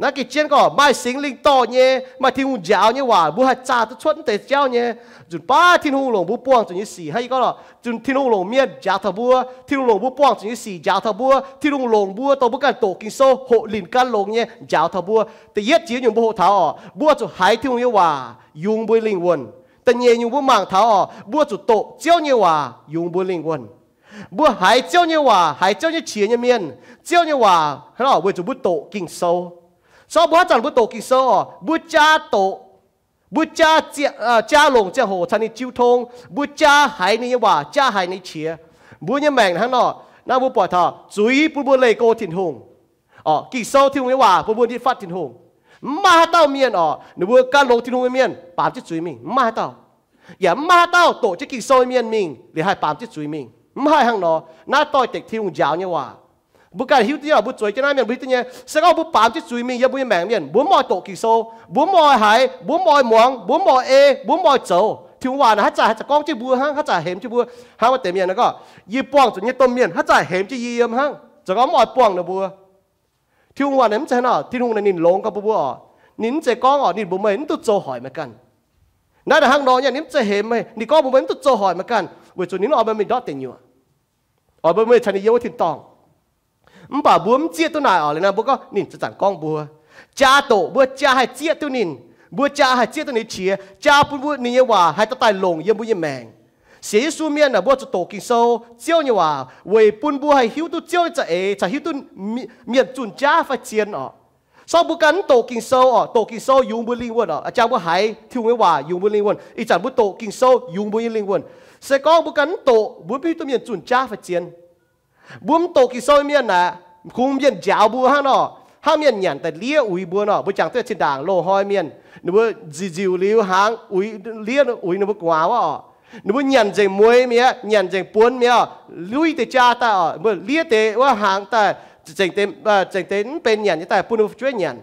Naaiv gengh jienv gorngv maaih Singx Lingh dorh nyei, maaih Tin-Hungh njaaux nyei waac, mbuo haih zaah duqv cuotv mv deix jauv nyei. Nzunc baav Tin-Hungh longc mbuo buangh zuqc nyei sic hnangv yie gorngv lorqc, Tin-Hungh longc mienh njaaux taux mbuo, Tin-Hungh longc mbuo buangh zuqc nyei sic njaaux taux mbuo, Tin-Hungh longc mbuo dongh mbuo ganh doqc Ging-Sou hoqc linc gan longx nyei njaaux taux mbuo. Da'yietv jiex nyungc mbuo hoqc taux oc, mbuo zuqc haiz Tin-Hungh nyei waac yungz mbuo lingh wuonh. Da'nyeic nyungc mbuo mangc taux oc, mbuo zuqc doqc Ziouv nyei waac yungz mbuo lingh wuonh. Mbuo haiz Ziouv nyei waac, haiz Ziouv nyei qiex nyei mienh, Ziouv nyei waac hnangv nor weic zuqc mbuo doqc Ging-Sou. Sorng mbuo haaix zanc mbuo doqc Ging-Sou oc, mbuo jaa doqc, mbuo jaa, jaa longc ziangh hoc caux ninh jiu tong, mbuo jaa haiz ninh nyei waac, jaa haiz ninh qiex. Mbuo nyei maengc hnangv nor, naaiv mbuo buatc taux zuiz bun mbuo leih go Tin-Hungh. Oc, Ging-Sou Tin-Hungh nyei waac bun mbuo nitv fatv Tin-Hungh. Mv maaih haaix dauh mienh oc, ninh mbuo gan longx Tin-Hungh nyei mienh baamz jienv zuiz mingh, mv maaih haaix dauh. Yaac mv maaih haaix dauh doqc jienv Ging-Sou nyei mienh mingh liuz haih baamz jienv zuiz mingh, mv haih hnangv nor. Naaiv doix-dekc Tin-Hungh njaaux nyei waac. Mbuo ganh hiuv duqv nyei, mbuo zueiz jienv naaiv mienh mbuo hiuv duqv nyei. Se gorngv mbuo baamz jienv zuiz mingh yiem mbuo nyei maengc mienh, mbuo mv oix doqc Ging-Sou, mbuo mv oix haiz, mbuo mv oix muangx, mbuo mv oix ei, mbuo mv oix zoux, Tin-Hungh waac naaic haaix zanc haih zaqc gorngv jienv mbuo hnangv, haaix zanc hemx jienv mbuo hnangv. Maaih deix mienh gorngv, yie buangh zuqc nyei domh mienh haaix zanc hemx jienv yie yiem hnangv. Zoux gau mv oix buangh ninh mbuo. Tin-Hungh waac naaic mv zeiz hnangv nor. Tin-Hungh naaic ninh longx gorngv mbuo mbuo oc. Ninh mv zeiz gorngv oc, ninh mbuox meih mv duqv zoux hoic meih ganh. Naaiv naaic hnangv nor nyei, ninh mv zeiz hemx meih, ninh gorngv mbuox meih mv duqv zoux hoic meih ganh, weic zuqc ninh mv oix meih mingh ndortv deic nyuoqc, oix mbuox meih caux ninh yiem wuov tin-dorngh. Mv baac mbuo mv zieqv duqv naaic oc. Liuz naaiv mbuo gorngv ninh zanc-zanc gorngv mbuo. Jaa doqc mbuo jaa haih zieqv duqv ninh. Mbuo jaa haih zieqv duqv ninh nyei qiex, jaa bun mbuo ninh nyei waac haih daaih daaih longc yiem mbuo nyei maengc. Sienx Yesu mienh aah, mbuo zuqc doqc Ging-Sou, Ziouv nyei waac, weic bun mbuo haih hiuv duqv Ziouv nyei za'eix, caux hiuv duqv mienh zunh jaav fai zien orqc. Sortv mbuo ganh mv doqc Ging-Sou orqc, doqc Ging-Sou yungz mbuo lingh wuonh orqc. Aa, jangx mbuo haiz Tin-Hungh nyei waac yungz mbuo lingh wuonh, ih zanc mbuo doqc Ging-Sou yungz mbuo nyei lingh wuonh. Se gorngv mbuo ganh mv doqc, mbuo mv hiuv duqv mienh zunh jaav fai zien. Mbuo mv doqc Ging-Sou nyei mienh aah, kungx mienh njaaux mbuo hnangv nor, hnangv mienh nyanc daaih liev uix mbuo nor. Mbuo jangx duqv zinh ndaangc loz-hnoi mienh, ninh mbuo nziuc nziuc liuz hnaangx uix, liev uix ninh mbuo gu'nguaaz wuov orqc. Ninh mbuo nyanc nzengc mueiz mi'aqv, nyanc nzengc buonx mi'aqv, luiv deix jaa daaih orqc, mbuo liev deix wuov hnaangx daaih, zengc deix mv benx nyanc nyei daaih bun ninh mbuo fu'jueiv nyanc.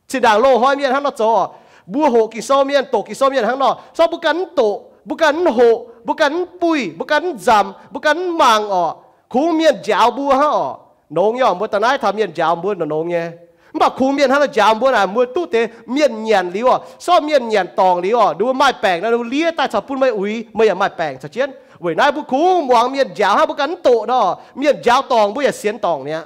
Zinh ndaangc loz-hnoi mienh hnangv nor zoux orqc. Mbuo hoqc Ging-Sou mienh, doqc Ging-Sou mienh hnangv nor, sortv mbuo ganh mv doqc, mbuo ganh mv hoqc, mbuo ganh mv buih, mbuo ganh mv nzamc, mbuo ganh mv mangc orqc. Kungx mienh njaaux mbuo hnangv orqc. Nongx nyei orqc, mbuo daaih naaiv taux mienh njaaux mbuo nongx nongx nyei. Mv baac kungx mienh hnangv nor njaaux mbuo naaic, mbuo duqv deix mienh nyanc liuz orqc, sortv mienh nyanc dorngc liuz orqc, ninh mbuo maaih baengc nor, ninh mbuo liev daaih caux bun meih uix, meih yaac maaih baengc caux jienv. Weic naaiv mbuo kungx muangx mienh njaaux hnangv, mbuo ganh mv doqc nor, mienh njaaux dorngc mbuo yaac sienx dorngc mi'aqv.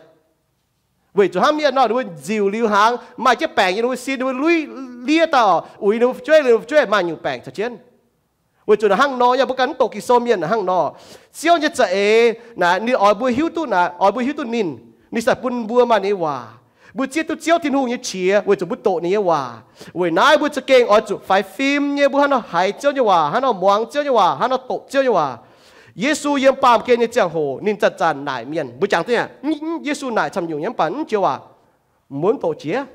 Weic zuqc hnangv mienh nor, ninh mbuo nziuc liuz hnaangx maaih jienv baengc nyei, ninh mbuo sin, ninh mbuo luiv liev daaih orqc, uix ninh mbuo fu'jueiv, ninh mbuo fu'jueiv maaih nyungc baengc caux jienv. Weic zuqc naaic hnangv nor, yaac mbuo ganh mv doqc Ging-Sou mienh naaic hnangv nor. Ziouv nyei za'eix naaic ninh oix mbuo hiuv duqv naaic, oix mbuo hiuv duqv ninh, ninh cingx daaih bun mbuo maaih ninh nyei waac. Mbuo zieqv duqv Ziouv Tin-Hungh nyei qiex weic zuqc mbuo doqc ninh nyei waac. Weic naaiv mbuo za'gengh oix zuqc faix fim nyei, mbuo hnangv nor haiz Ziouv nyei waac, hnangv nor muangx Ziouv nyei waac, hnangv nor doqc Ziouv nyei waac. Yesu yiem baamh gen nyei ziangh hoc ninh zanc-zanc naaic mienh. Mbuo jangx duqv aqv, Yesu naaic camv nyungc nyei, mv baac mv joux waac, mbuo mv doqc jiex.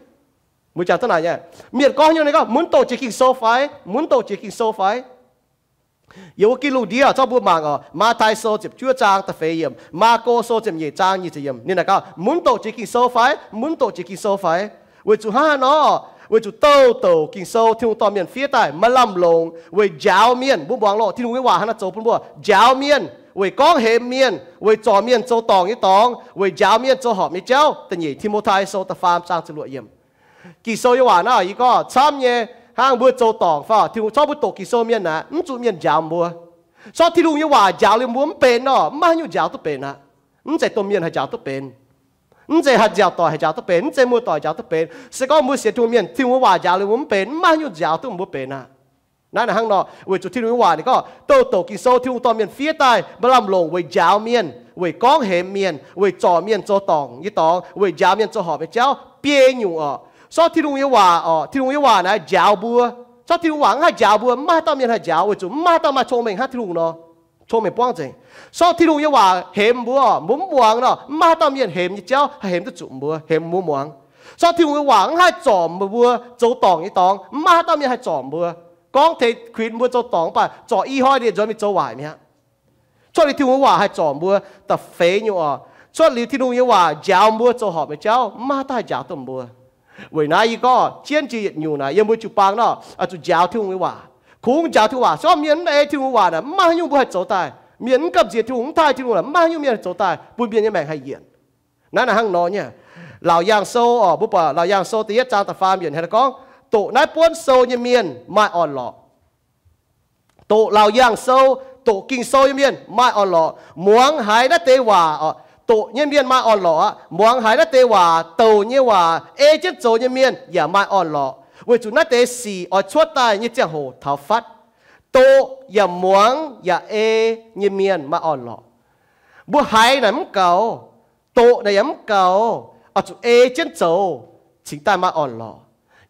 Mbuo jangx duqv naaic nyei, mienh gorngv nyei, ninh gorngv, mbuo mv doqc jiex Ging-Sou fai? Mbuo mv doqc jiex Ging-Sou fai? Yiem wuov gitv lungh ndiev zorqv mbuo mangc oc, Matv^tai Sou ziepc juov zaang da'feix yiemc, Maako Sou ziepc nyeic zaang nyic ziepc yiemc, ninh naaic gaax, mbuo mv doqc jiex Ging-Sou fai? Mbuo mv doqc jiex Ging-Sou fai? Weic zuqc hnangv haaix nor? Weic zuqc douh douc Ging-Sou, Tin-Hungh dorh mienh fiev daaih maaih lamh longc weic njaaux mienh. Mbuo muangx loh, Tin-Hungh nyei waac hnangv naaiv zoux bun mbuo, njaaux mienh, weic gorngv hemx mienh, weic zorc mienh zoux dorngc nyei dorngx, weic njaaux mienh zoux horpc nyei jauv. Da'nyeic Ti^mo^tai Sou da'faam zaang ziepc luoqc yiemc. Ging-Sou nyei waac naaiv yie gorngv camv nyei, hnangv mbuo zoux dorngc fai Tin-Hungh, zorqv mbuo doqc Ging-Sou mienh naaic, mv zuqc mienh njaaux mbuo. Zorqv Tin-Hungh nyei waac njaaux liuz mbuo mv benx nor, mv maaih haaix nyungc njaaux duqv benx aqv. Mv zeiz domh mienh haih njaaux duqv benx. Mv zeiz haaix nziaauc doic haih njaaux duqv benx. Mv zeiz muoz-doic njaaux duqv benx. Se gorngv mbuo sienx Tin-Hungh mienh, Tin-Hungh nyei waac njaaux liuz mbuo mv benx, mv maaih haaix nyungc njaaux duqv mbuo benx aqv. Naaiv naaic hnangv nor, weic zuqc Tin-Hungh nyei waac ninh gorngv, douh douc Ging-Sou Tin-Hungh dorh mienh fiev daaih maaih lamh longc weic njaaux mienh, weic gorngv hemx mienh, weic zorc mienh zoux dorngc nyei dorngx, weic njaaux mienh zoux horpc nyei jauv, biei nyungc orqc. Zorqv Tin-Hungh nyei waac orqc, Tin-Hungh nyei waac naaic njaaux mbuo. Zorqv Tin-Hungh waac mv haih njaaux mbuo, mv maaih haaix dauh mienh haih njaaux, weic zuqc mv maaih haaix dauh maaih cong-mengh hnangv Tin-Hungh nor. Cong-mengh buangv nzengc. Zorqv Tin-Hungh nyei waac hemx mbuo, mbuo mv muangx nor, mv maaih haaix dauh mienh hemx nyei jauv haih hemx duqv zuqc mbuo, hemx mbuo muangx. Zorqv Tin-Hungh nyei waac mv haih zorc mbuo zoux dorngc nyei dorngx, mv maaih haaix dauh mienh haih zorc mbuo. Gorngv teix kuinx mbuo zoux dorngc, mv baac zorc i hnoi liuz nzuonx mingh zoux waaic mi'aqv. Cuotv liuz Tin-Hungh nyei waac haih zorc mbuo. Da'feix nyungc orqc, cuotv liuz Tin-Hungh nyei waac njaaux mbuo zoux horpc nyei jauv, mv maaih haaix dauh haih njaaux duqv mbuo. Weic naaiv yie gorngv jienv jiex yietc nyungc naaic, yiem mbuo jiu-baang nor, oix zuqc njaaux Tin-Hungh nyei waac. Kungx njaaux Tin-Hungh waac. Se gorngv mienh mv ei Tin-Hungh waac naaic, mv maaih haaix nyungc mbuo haih zoux daaih. Mienh mv gamh nziex Tin-Hungh, mv taaih Tin-Hungh naaic, mv maaih haaix nyungc mienh haih zoux daaih bun mienh nyei maengc haih yienc. Naaiv naaic hnangv nor nyei. Laauc Yaangh Sou orqc, mbuo buatc Laauc Yaangh Sou da'yietv zaang da'faam yiemc haiz gorngv, doqc naaiv buonv sou nyei mienh maaih orn-lorqc. Doqc Laauc Yaangh Sou, doqc Ging-Sou nyei mienh maaih orn-lorqc. Muangx haiz naaiv deix waac orqc, doqc nyei mienh maaih orn-lorqc aqv. Muangx haiz naaiv deix waac, douc nyei waac, ei jienv zoux nyei mienh yaac maaih orn-lorqc, weic zuqc naaiv deix sic oix cuotv daaih nyei ziangh hoc taux fatv. Doqc yaac muangx yaac ei nyei mienh maaih orn-lorqc. Mbuo haiz naaic mv gaux, doqc naaic yaac mv gaux, oix zuqc ei jienv zoux, cingx daaih maaih orn-lorqc.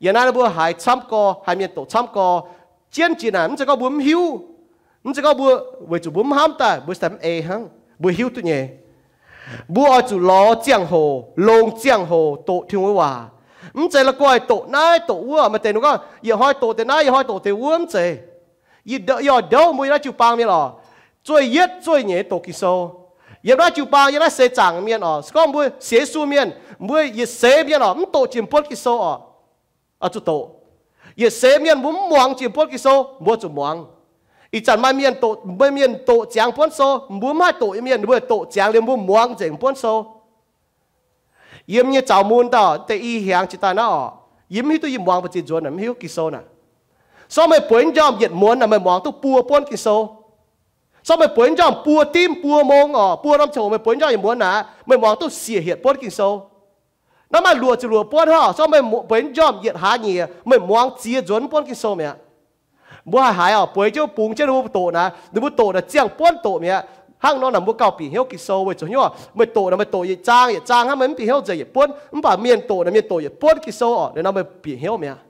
Yiem naaiv mbuo haiz camv gorx, haiz mienh doqc camv gorx, jienv jiex naaic, mv zeiz gorngv mbuo mv hiuv, mv zeiz gorngv mbuo, weic zuqc mbuo mv hnamv daaih, mbuo se mv ei hnangv, mbuo hiuv duqv nyei. Mbuo oix zuqc lorz ziangh hoc, longc ziangh hoc doqc Tin-Hungh nyei waac. Mv zeiz la'guaih doqc naaiv doqc wuov. Maaih deix ninh gorngv, yietc hnoi doqc deix naaiv, yietc hnoi doqc deix wuov, mv zeiz. Yie oix ndouv mbuo yiem naaiv jiu-baang mienh orqc, zueih yietv zueih nyeic doqc Ging-Sou. Yiem naaiv jiu-baang, yiem naaiv seix zaangc mienh orqc, se gorngv mbuo sienx Yesu mienh, mbuo yietc seix mienh orqc, mv doqc jiex buonv Ging-Sou orqc, oix zuqc doqc. Yietc seix mienh mbuo mv muangx jiex buonv Ging-Sou, mbuo zuqc muangx. Ih zanc maaih mienh doqc, maaih mienh doqc ziangx buonv sou, mbuo mv haih doqc nyei mienh, mbuo doqc ziangx liuz mbuo muangx nzengc buonv sou. Yiem nyei zaux mun dauh deix i hiaangx jiex daaih naaiv orqc, yie mv hiuv duqv yie muangx mbu'ziex nzuonx naaic, mv hiuv Ging-Sou naaic. Sortv meih bueix njormh yietc muonz naaic, meih muangx duqv buo buonv Ging-Sou. Sortv meih bueix njormh buo dimv buo mong orqc, buo norm ziangh hoc meih bueix njormh yietc muonz naaic, meih muangx duqv siec hietc buonv Ging-Sou. Naaiv maaih luoqc ziepc luoqc buonv hnangv, so meih bueix njormh yietc hlaax nyeic, meih muangx ziex nzuonx buonv Ging-Sou mi'aqv. Mbuo haih haiz oc, bueix jienv bungx jienv ninh mbuo doqc naaic, ninh mbuo doqc naaic ziangh buonv doqc mi'aqv. Hnangv nor naaic mbuo gauh bieqc hnyouv Ging-Sou weic zuqc hnyouv, meih doqc naaic meih doqc yietc zaang yietc zaang hnangv, meih mv bieqc hnyouv nzengc yietc buonv, mv baac mienh doqc naaic mienh doqc yietc buonv Ging-Sou oc, liuz nor meih bieqc hnyouv mi'aqv.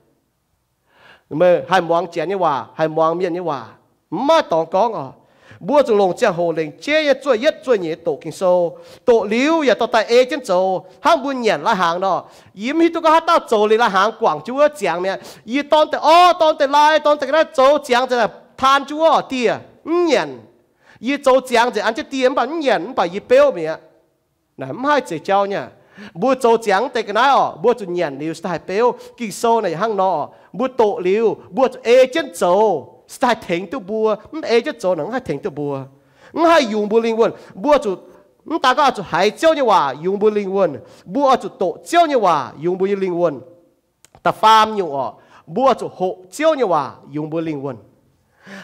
Meih haih muangx janx nyei waac, haih muangx mienh nyei waac, mv maaih dorngx gorngv oc. Mbuo zuqc longc ziangh hoc lengc jeiv nyei zuoqv yietv zuoqv nyeic doqc Ging-Sou. Doqc liuz yaac dorh daaih ei jienv zoux. Hnangv mbuo nyanc lai-hnaangx nor, yie mv hiuv duqv gorngv haaix dauh zoux liuz lai-hnaangx guangc jienv wuov ziangx mi'aqv. Yie dorn deix orv, dorn deix lai, dorn deix ga'naaiv zoux ziangx nzengc naaic taan jienv wuov dieh, mv nyanc. Yie zoux ziangx nzengc an jienv dieh mv baac mv nyanc, mv baac yie beuv mi'aqv. Naaic mv haih zeix jauv nyei. Mbuo zoux ziangx deix ga'naaiv oc, mbuo zuqc nyanc liuz cingx daaih haih beuv. Ging-Sou naaic yangh hnangv nor oc, mbuo doqc liuz mbuo zuqc ei jienv zoux cingx daaih haih tengx duqv mbuo. Mv ei jienv zoux naaic mv haih tengx duqv mbuo, mv haih yungz mbuo lingh wuonh. Mbuo zuqc, mv daan gorngv oix zuqc haiz Ziouv nyei waac yungz mbuo lingh wuonh, mbuo oix zuqc doqc Ziouv nyei waac yungz mbuo nyei lingh wuonh. Da'faam nyungc oc, mbuo zuqc hoqc Ziouv nyei waac yungz mbuo lingh wuonh.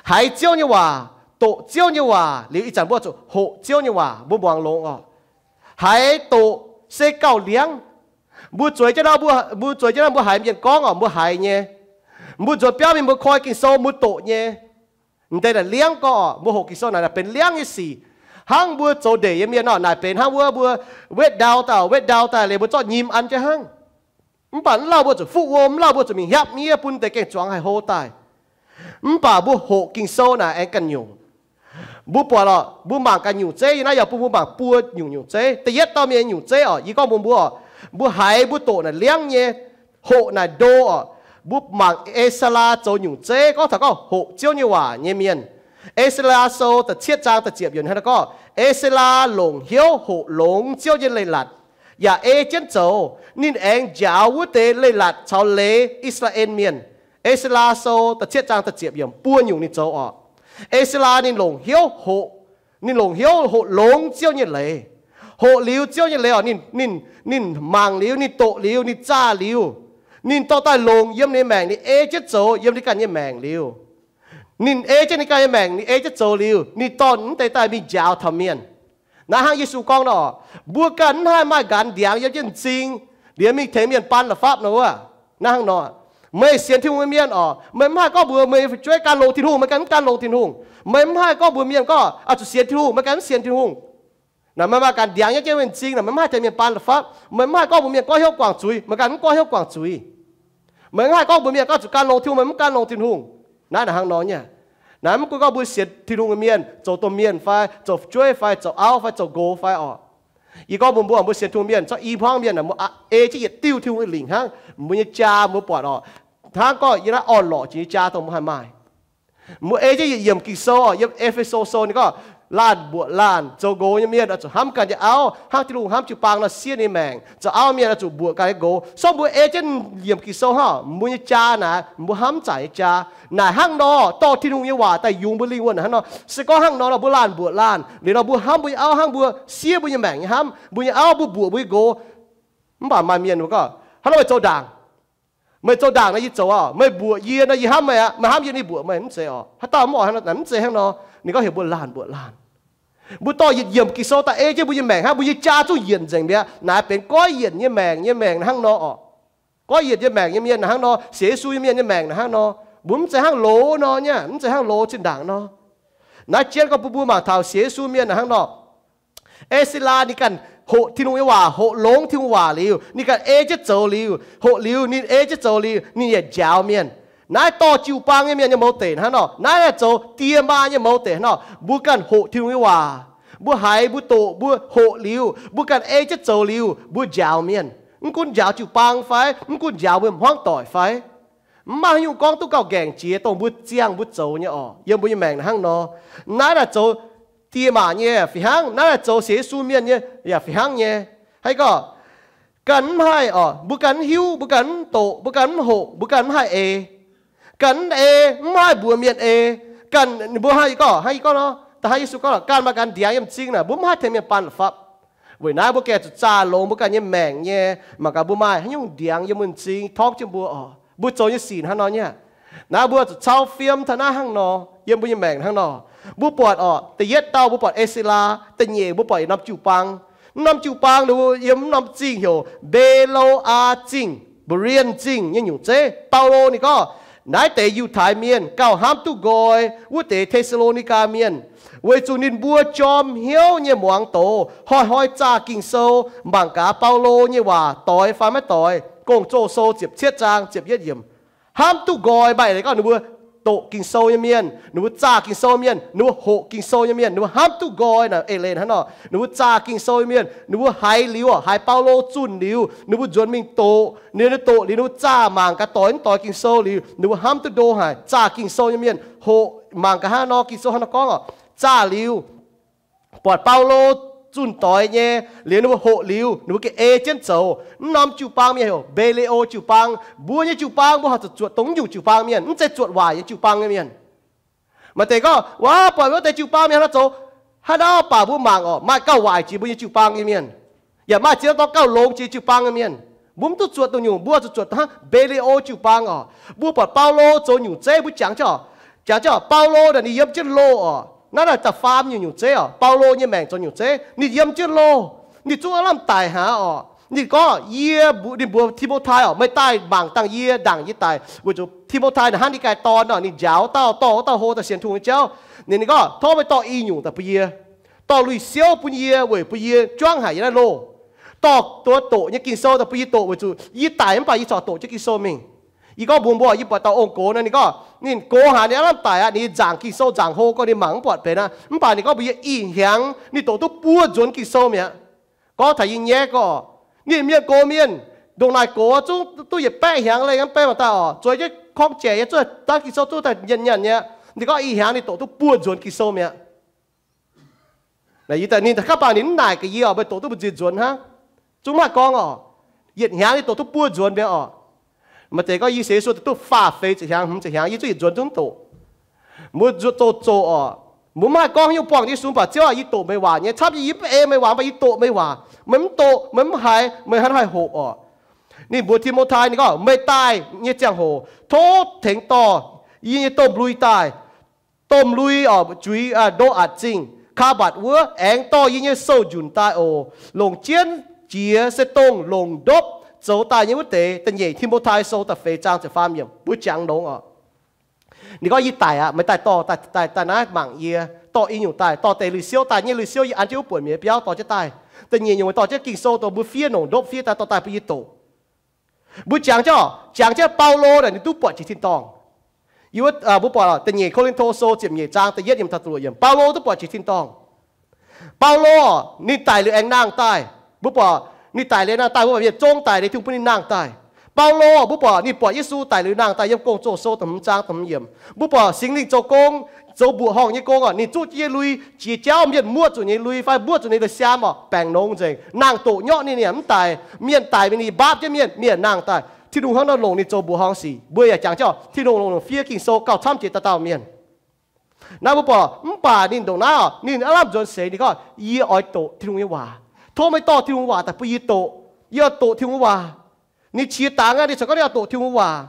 Haiz Ziouv nyei waac, doqc Ziouv nyei waac liuz ih zanc mbuo zuqc hoqc Ziouv nyei waac, mbuo muangx longx oc. Haiz doqc se gauh liangv. Mbuo zueiz jienv nor, mbuo zueiz jienv nor mbuo haiz mienh gorngv oc, mbuo haiz nyei. Mbuo nzuonx biauv mingh mbuo koi Ging-Sou mbuo doqc nyei. M'deix naaic liangv gorx oc, mbuo hoqc Ging-Sou naaic, naaic benx liangv nyei sic. Hnangv mbuo zoux ndeic nyei mienh nor, naaic benx hnangv wuov mbuo wetv ndau daaih, wetv ndau daaih liuz mbuo zorqv nyim an jienv hnangv. Mv baac mv lauh mbuo zuqc fuqv wuom, mv lauh mbuo zuqc mingh hiaapv miev bun deix gaeng-zuangx haih hlo daaih. Mv baac mbuo hoqc Ging-Sou naaic aengx ganh nyungc. Mbuo buatc oc, mbuo mangc ganh nyungc zeiv, yie naaiv yaac bun mbuo mangc buo nyungc nyungc zeiv. Da'yietv dauh mienh nyungc zeiv oc, yie gorngv mbuo mbuo oc, mbuo haiz mbuo doqc naaic liangv nyei, hoqc naaic ndo oc. Mbuo mangc E^se^laa zoux nyungc zeiv, gorngv taux gorngv hoqc Ziouv nyei waac nyei mienh. E^se^laa Sou da'cietv zaang da'ziepc yiemc hnangv naaiv gorngv, E^se^laa longc hnyouv hoqc longx Ziouv nyei leiz-latc, yaac ei jienv zoux. Ninh aengx njaaux wuov deix leiz-latc caux leiz I^saa^laa^en Mienh. E^se^laa Sou da'cietv zaang da'ziepc yiemc, buo nyungc ninh zoux oc. E^se^laa ninh longc hnyouv hoqc, ninh longc hnyouv hoqc longx Ziouv nyei leiz. Hoqc liuz Ziouv nyei leiz oc, ninh, ninh, ninh mangc liuz, ninh doqc liuz, ninh zaah liuz, ninh dorh daaih longc yiem ninh nyei maengc, ninh ei jienv zoux yiem ninh ganh nyei maengc liuz. Ninh ei jienv ninh ganh nyei maengc, ninh ei jienv zoux liuz, ninh dorh wuov deix daaih mingh njaaux taux mienh. Naaiv hnangv Yesu gorngv nor, mbuo ganh mv haih maaih nqanx ndiangx yiem jienv m'zing, liemh mingh tengx mienh baan la'fapv nor wuov. Naaiv hnangv nor, meih sienx Tin-Hungh nyei mienh oc, meih mv haih gorngv mbuox meih fu'jueiv gan longx Tin-Hungh, meih ganh mv gan longx Tin-Hungh. Meih mv haih gorngv mbuox mienh gorngv oix zuqc sienx Tin-Hungh, meih ganh mv sienx Tin-Hungh. Naaic meih maaih nqanx ndiangx yiem jienv m'zing naaic, meih mv haih tengx mienh baan la'fapv. Meih mv haih gorngv mbuox mienh goiv hnyouv guangc zuiz, meih ganh mv goiv hnyouv guangc zuiz. Meih mv haih gorngv mbuox mienh gorngv zuqc gan longx Tin-Hungh, meih mv gan longx Tin-Hungh. Naaiv naaic hnangv nor nyei. Naaiv mv gunv gorngv mbuo sienx Tin-Hungh nyei mienh, zoux domh mienh fai zoux fu'jueiv fai zoux auv fai zoux nqox fai oc. Yie gorngv mbuox mbuo, mbuo sienx Tin-Hungh mienh, zorqv i hmuangv mienh, mbuo ei jienv yietc diuh Tin-Hungh nyei lingc hnangv, mbuo nyei jaa mbuo buatc oc, hnangv gorngv yiem naaiv orn-lorqc jiex nyei jaa dongh mbuo haih maaih. Mbuo ei jienv yietc yiemc Ging-Sou oc, yiem E^fe^so Sou ninh gorngv, laanh mbuoqc laanh, zoux nqox nyei mienh oix zuqc hnamv ganh nyei auv hnangv Tin-Hungh hnamv jiu-baang nor, siev ninh nyei maengc. Zoux auv mienh oix zuqc mbuoqc ganh nyei nqox. So mbuo ei jienv yiemc Ging-Sou hnangv, mbuo nyei jaa naaic, mbuo hnamv zaic nyei jaa naaic hnangv nor, dorh Tin-Hungh nyei waac daaih yungz mbuo lingh wuonh hnangv nor. Se gorngv hnangv nor nor, mbuo laanh mbuoqc laanh liuz nor, mbuo hnamv mbuo nyei auv hnangv mbuo siev mbuo nyei maengc nyei hnamv, mbuo nyei auv mbuo mbuoqc mbuo nyei nqox. Mv baac maaih mienh gorngv, hnangv nor meih zoux ndaangc. Meih zoux ndaangc nor yie zoux oc. Meih mbuoqc yie nor yie hnamv meih aqv. Meih hnamv yie, yie mbuoqc meih, mv zeiz oc. Haaix dauh mv oix hnangv nor? Mv zeiz hnangv nor. Ninh gorngv heuc mbuo laanh mbuoqc laanh. Mbuo dorh yietc yiemc Ging-Sou daaih ei jienv mbuo nyei maengc hnangv, mbuo nyei jaa zungv yienc nzengc mi'aqv. Naaiv benx goiv yienc nyei maengc, nyei maengc hnangv nor oc. Goiv yienc nyei maengc nyei mienh hnangv nor, sienx Yesu nyei mienh nyei maengc hnangv nor. Mbuo mv zeiz hnangv loz nor nyei, mv zeiz hnangv loz zinh ndaangc nor. Naaiv jienv gorngv bun mbuo mangc taux sienx Yesu mienh hnangv nor. E^se^laa ninh ganh hoqc Tin-Hungh nyei waac, hoqc longx Tin-Hungh waac liuz, ninh ganh ei jienv zoux liuz, hoqc liuz ninh ei jienv zoux liuz, ninh yaac njaaux mienh. Naaiv dorh jiu-baang nyei mienh nyei mouz deic hnangv nor. Naaiv naaic zoux die maa nyei mouz deic hnangv nor. Mbuo ganh hoqc Tin-Hungh nyei waac, mbuo haiz, mbuo doqc, mbuo hoqc liuz, mbuo ganh ei jienv zoux liuz, mbuo njaaux mienh. Mv gunv njaaux jiu-baang fai mv gunv njaaux mbuo hmuangv doic fai, mv maaih haaix nyungc gorngv duqv gauh nqaengc jiex dongh mbuo ziangh mbuo zoux nyei oc. Yiem mbuo nyei maengc naaic hnangv nor. Naaiv naaic zoux die maa nyei fih hnangv. Naaiv naaic zoux sienx Yesu mienh nyei yaac fih hnangv nyei. Haaix gorngv ganh mv haih oc, mbuo ganh mv hiuv, mbuo ganh mv doqc, mbuo ganh mv hoqc, mbuo ganh mv haih eix, ganh mv ei, mv haih mbuox mienh eix, ganh mbuo haih gorngv, hnangv yie gorngv nor, da'hnangv Yesu gorngv, ganh maaih ganh ndiangx yiem m'zing naaic, mbuo mv haih tengx mienh baan la'fapv. Weic naaiv mbuo gengh zuqc zaah longx mbuo ganh nyei maengc nyei, mangc gaax mbuo maaih haaix nyungc ndiangx yiem mbuo m'zing torngv jienv mbuo oc. Mbuo zoux nyei sic hnangv nor nyei. Naaiv mbuo zuqc cau fiem taux naaiv hnangv nor, yiem mbuo nyei maengc hnangv nor. Mbuo buatc oc, da'yietv dauh mbuo buatc E^se^laa, da'nyeic mbuo buatc yietc norm jiu-baang. Mv norm jiu-baang ninh mbuo yiem mv norm zingh heuc Mbe^lo^aa Zingh, Berean Zingh nyei nyungc zeiv. Baulo ninh gorngv, naaiv deix Yiutai Mienh gauh hnamv duqv nqoi wuov deix Te^saa^lo^ni^gaa Mienh, weic zuqc ninh mbuo jorm hnyouv nyei muangx doz, hnoi-hnoi zaah Ging-Sou, mangc gaax Baulo nyei waac doix fai maiv doix. Gong-Zoh Sou ziepc cietv zaang ziepc yietv yiemc. Hnamv duqv nqoi maaih eix leiz gorngv ninh mbuo doqc Ging-Sou nyei mienh, ninh mbuo zaah Ging-Sou mienh, ninh mbuo hoqc Ging-Sou nyei mienh, ninh mbuo hnamv duqv nqoi naaic eix leiz hnangv nor. Ninh mbuo zaah Ging-Sou nyei mienh, ninh mbuo haiz liuz, haiz Baulo zunh liuz, ninh mbuo nzuonx mingh doqc, ninh doqc liuz ninh mbuo zaah mangc gaax doix mv doix Ging-Sou liuz, ninh mbuo hnamv duqv ndo haic. Zaah Ging-Sou nyei mienh hoqc mangc gaax hnangv nor Ging-Sou hnangv nor gorngv oc. Zaah liuz, buatc Baulo zunh doix nyei, liuz ninh mbuo hoqc liuz, ninh mbuo gengh ei jienv zoux. Mv norm jiu-baang mienh heuc Mbe^le^o jiu-baang. Mbuo nyei jiu-baang mbuo horpc zuqc zuotc dongh naaiv nyungc jiu-baang nyei mienh, mv zeiz zuotc waaic nyei jiu-baang nyei mienh. Maaih deix gorngv, waac, buatc wuov deix jiu-baang mienh hnangv nor zoux, haaix dauh baac mbuo mangc oc, maaih gauh waaic jiex mbuo nyei jiu-baang nyei mienh, yaac maaih ziex dauh gauh longx jiex jiu-baang nyei mienh. Mbuo mv duqv zuotc dongh nyungc, mbuo zuqc zuotc hnangv Mbe^le^o jiu-baang oc. Mbuo buatc Baulo zoux nyungc zeiv mbuo jangx jienv, jangx jienv Baulo naaic ninh yiem jienv loh oc. Naaiv naaic da'faam nyungc nyungc zeiv oc, Baulo nyei maengc zoux nyungc zeiv, ninh yiem jienv loh. Ninh zungv aav lamh daic hnangv oc. Ninh gorngv, yie, ninh mbuox Ti^mo^tai oc, meih daaih mangc dangh yie, ndaangc yie daic, weic zuqc Ti^mo^tai naaic hnangv ninh ganh dorn oc, ninh njaaux wuov dauh, dorh wuov dauh hlo daaih sienx Tin-Hungh nyei jauv. Ninh, ninh gorngv, tov meih dorh i nyungc daaih bun yie, dorh lui-siouv bun yie weic bun yie juangv haic yiem naaiv loh. Dorh doqc nyei Ging-Sou daaih bun yie doqc weic zuqc yie daic mv baac yie corc doqc jienv Ging-Sou mingh. Yie gorngv mbuox mbuo, yie buatc dauh ong-gox nor, ninh gorngv ninh gox haaix ninh aav lamh daic aqv, ninh nzaangc Ging-Sou nzaangc hlo gorngv ninh mangc mv buatc benx aqv. Mv baac ninh gorngv mbuox yie ih hnyangx ninh doqc duqv buo nzuonx Ging-Sou mi'aqv. Gorngv taux yie nyaiv gorngv, ninh mienh gox mienh ndongc naaic gox zungv duqv yietc baeqv hnyangx lengh mv bei mangc daaih oc, zueiz jienv korng-jaic nyei, zuqc daaih Ging-Sou zuqc daaih nyanc nyanc nyei. Ninh gorngv ih hnyangx ninh doqc duqv buo nzuonx Ging-Sou mi'aqv. Ninh da'gapv bangc ninh mv naaic gaax yie oc, meih doqc duqv mbu'ziex nzuonx hnangv. Zungv mv haih gorngv oc. Yietc hnyangx ninh doqc duqv buo nzuonx mi'aqv oc. Maaih deix gorngv yie sienx Yesu doqc duqv faah feix ziepc hnyangx, hmz ziepc hnyangx, yie zungv yietc nzuonx zungv doqc. Mbuo zoux zoqc oc. Mbuo mv haih gorngv haaix nyungc buangh Yesu, mv baac Ziouv aah, yie doqc meih waac nyei. Camv yie mv ei meih waac, mv baac yie doqc meih waac. Meih mv doqc, meih mv haiz, meih hnangv haaix hoqc oc. Ninh mbuox Ti^mo^tai, ninh gorngv, meih daaih nyei ziangh hoc tov tengx dorh yie nyei domh lui daaih. Domh lui oc, juix Ndo^atc Zingh, Kaa^mbatc wuov, aengx dorh yie nyei sou-njunc daaih oc. Longc jienv jiex se dongh longc ndopv zoux daaih nyei wuov deix. Da'nyeic Ti^mo^tai Sou da'feix zaang ziepc faam yiemc mbuo jangx longx oc. Ninh gorngv, yie daic aqv, meih daaih dorh, daaih, daaih naaiv mangc yie, dorh i nyungc daaih, dorh deix lui-siouv daaih, nyei lui-siouv yie an jienv wuov buonc mi'aqv biauv dorh jienv daaih. Da'nyeic nyungc dorh jienv Ging-Sou dongh mbuo fiev longc ndopv fiev daaih, dorh daaih bun yie doqc. Mbuo jangx jienv, jangx jienv Baulo naaic ninh duqv buatc jiex tin-dorngh. Yie, mbuo buatc da'nyeic Ko^lin^to Sou ziepc nyeic zaang da'yietv yiemc taux da'luoqc yiemc, Baulo duqv buatc jiex tin-dorngh. Baulo ninh daic liuz aengx nangh daaih. Mbuo buatc ninh daic liuz nangh daaih, mbuo buatc mienh zong daic liuz Tin-Hungh bun ninh nangh daaih. Baulo mbuo buatc ninh buatc Yesu daic liuz nangh daaih yiem Gong-Zoh Sou da'hmz zaang da'hmz yiemc. Mbuo buatc Singx Lingh zoux gong, zoux mbuoqc horngh nyei gong oc. Ninh zuqv jienv nyei lui, jiex jauv mienh muoqv zuqc nyei lui fai muoqv zuqc ninh deix siaam oc, baengc longx nzengc, nangh doqc nyorqv ninh yaac mv daic. Mienh daic mingh ninh mbaapv jienv mienh, mienh nangh daaih. Tin-Hungh hnangv nor longc ninh zoux mbuoqc horngh sic. Mbuo yaac jangx jienv oc, Tin-Hungh longc longc fiev Ging-Sou gauh camv jiex dauh dauh mienh. Naaiv mbuo buatc mv baac ninh ndongc naaiv oc, ninh aav lamh nzuonx seix ninh gorngv, yie oix doqc Tin-Hungh nyei waac. Tov meih dorh Tin-Hungh waac daaih bun yie doqc. Yie oix doqc Tin-Hungh waac. Ninh qiex dangx aqv, ninh corc gorngv ninh oix doqc Tin-Hungh waac.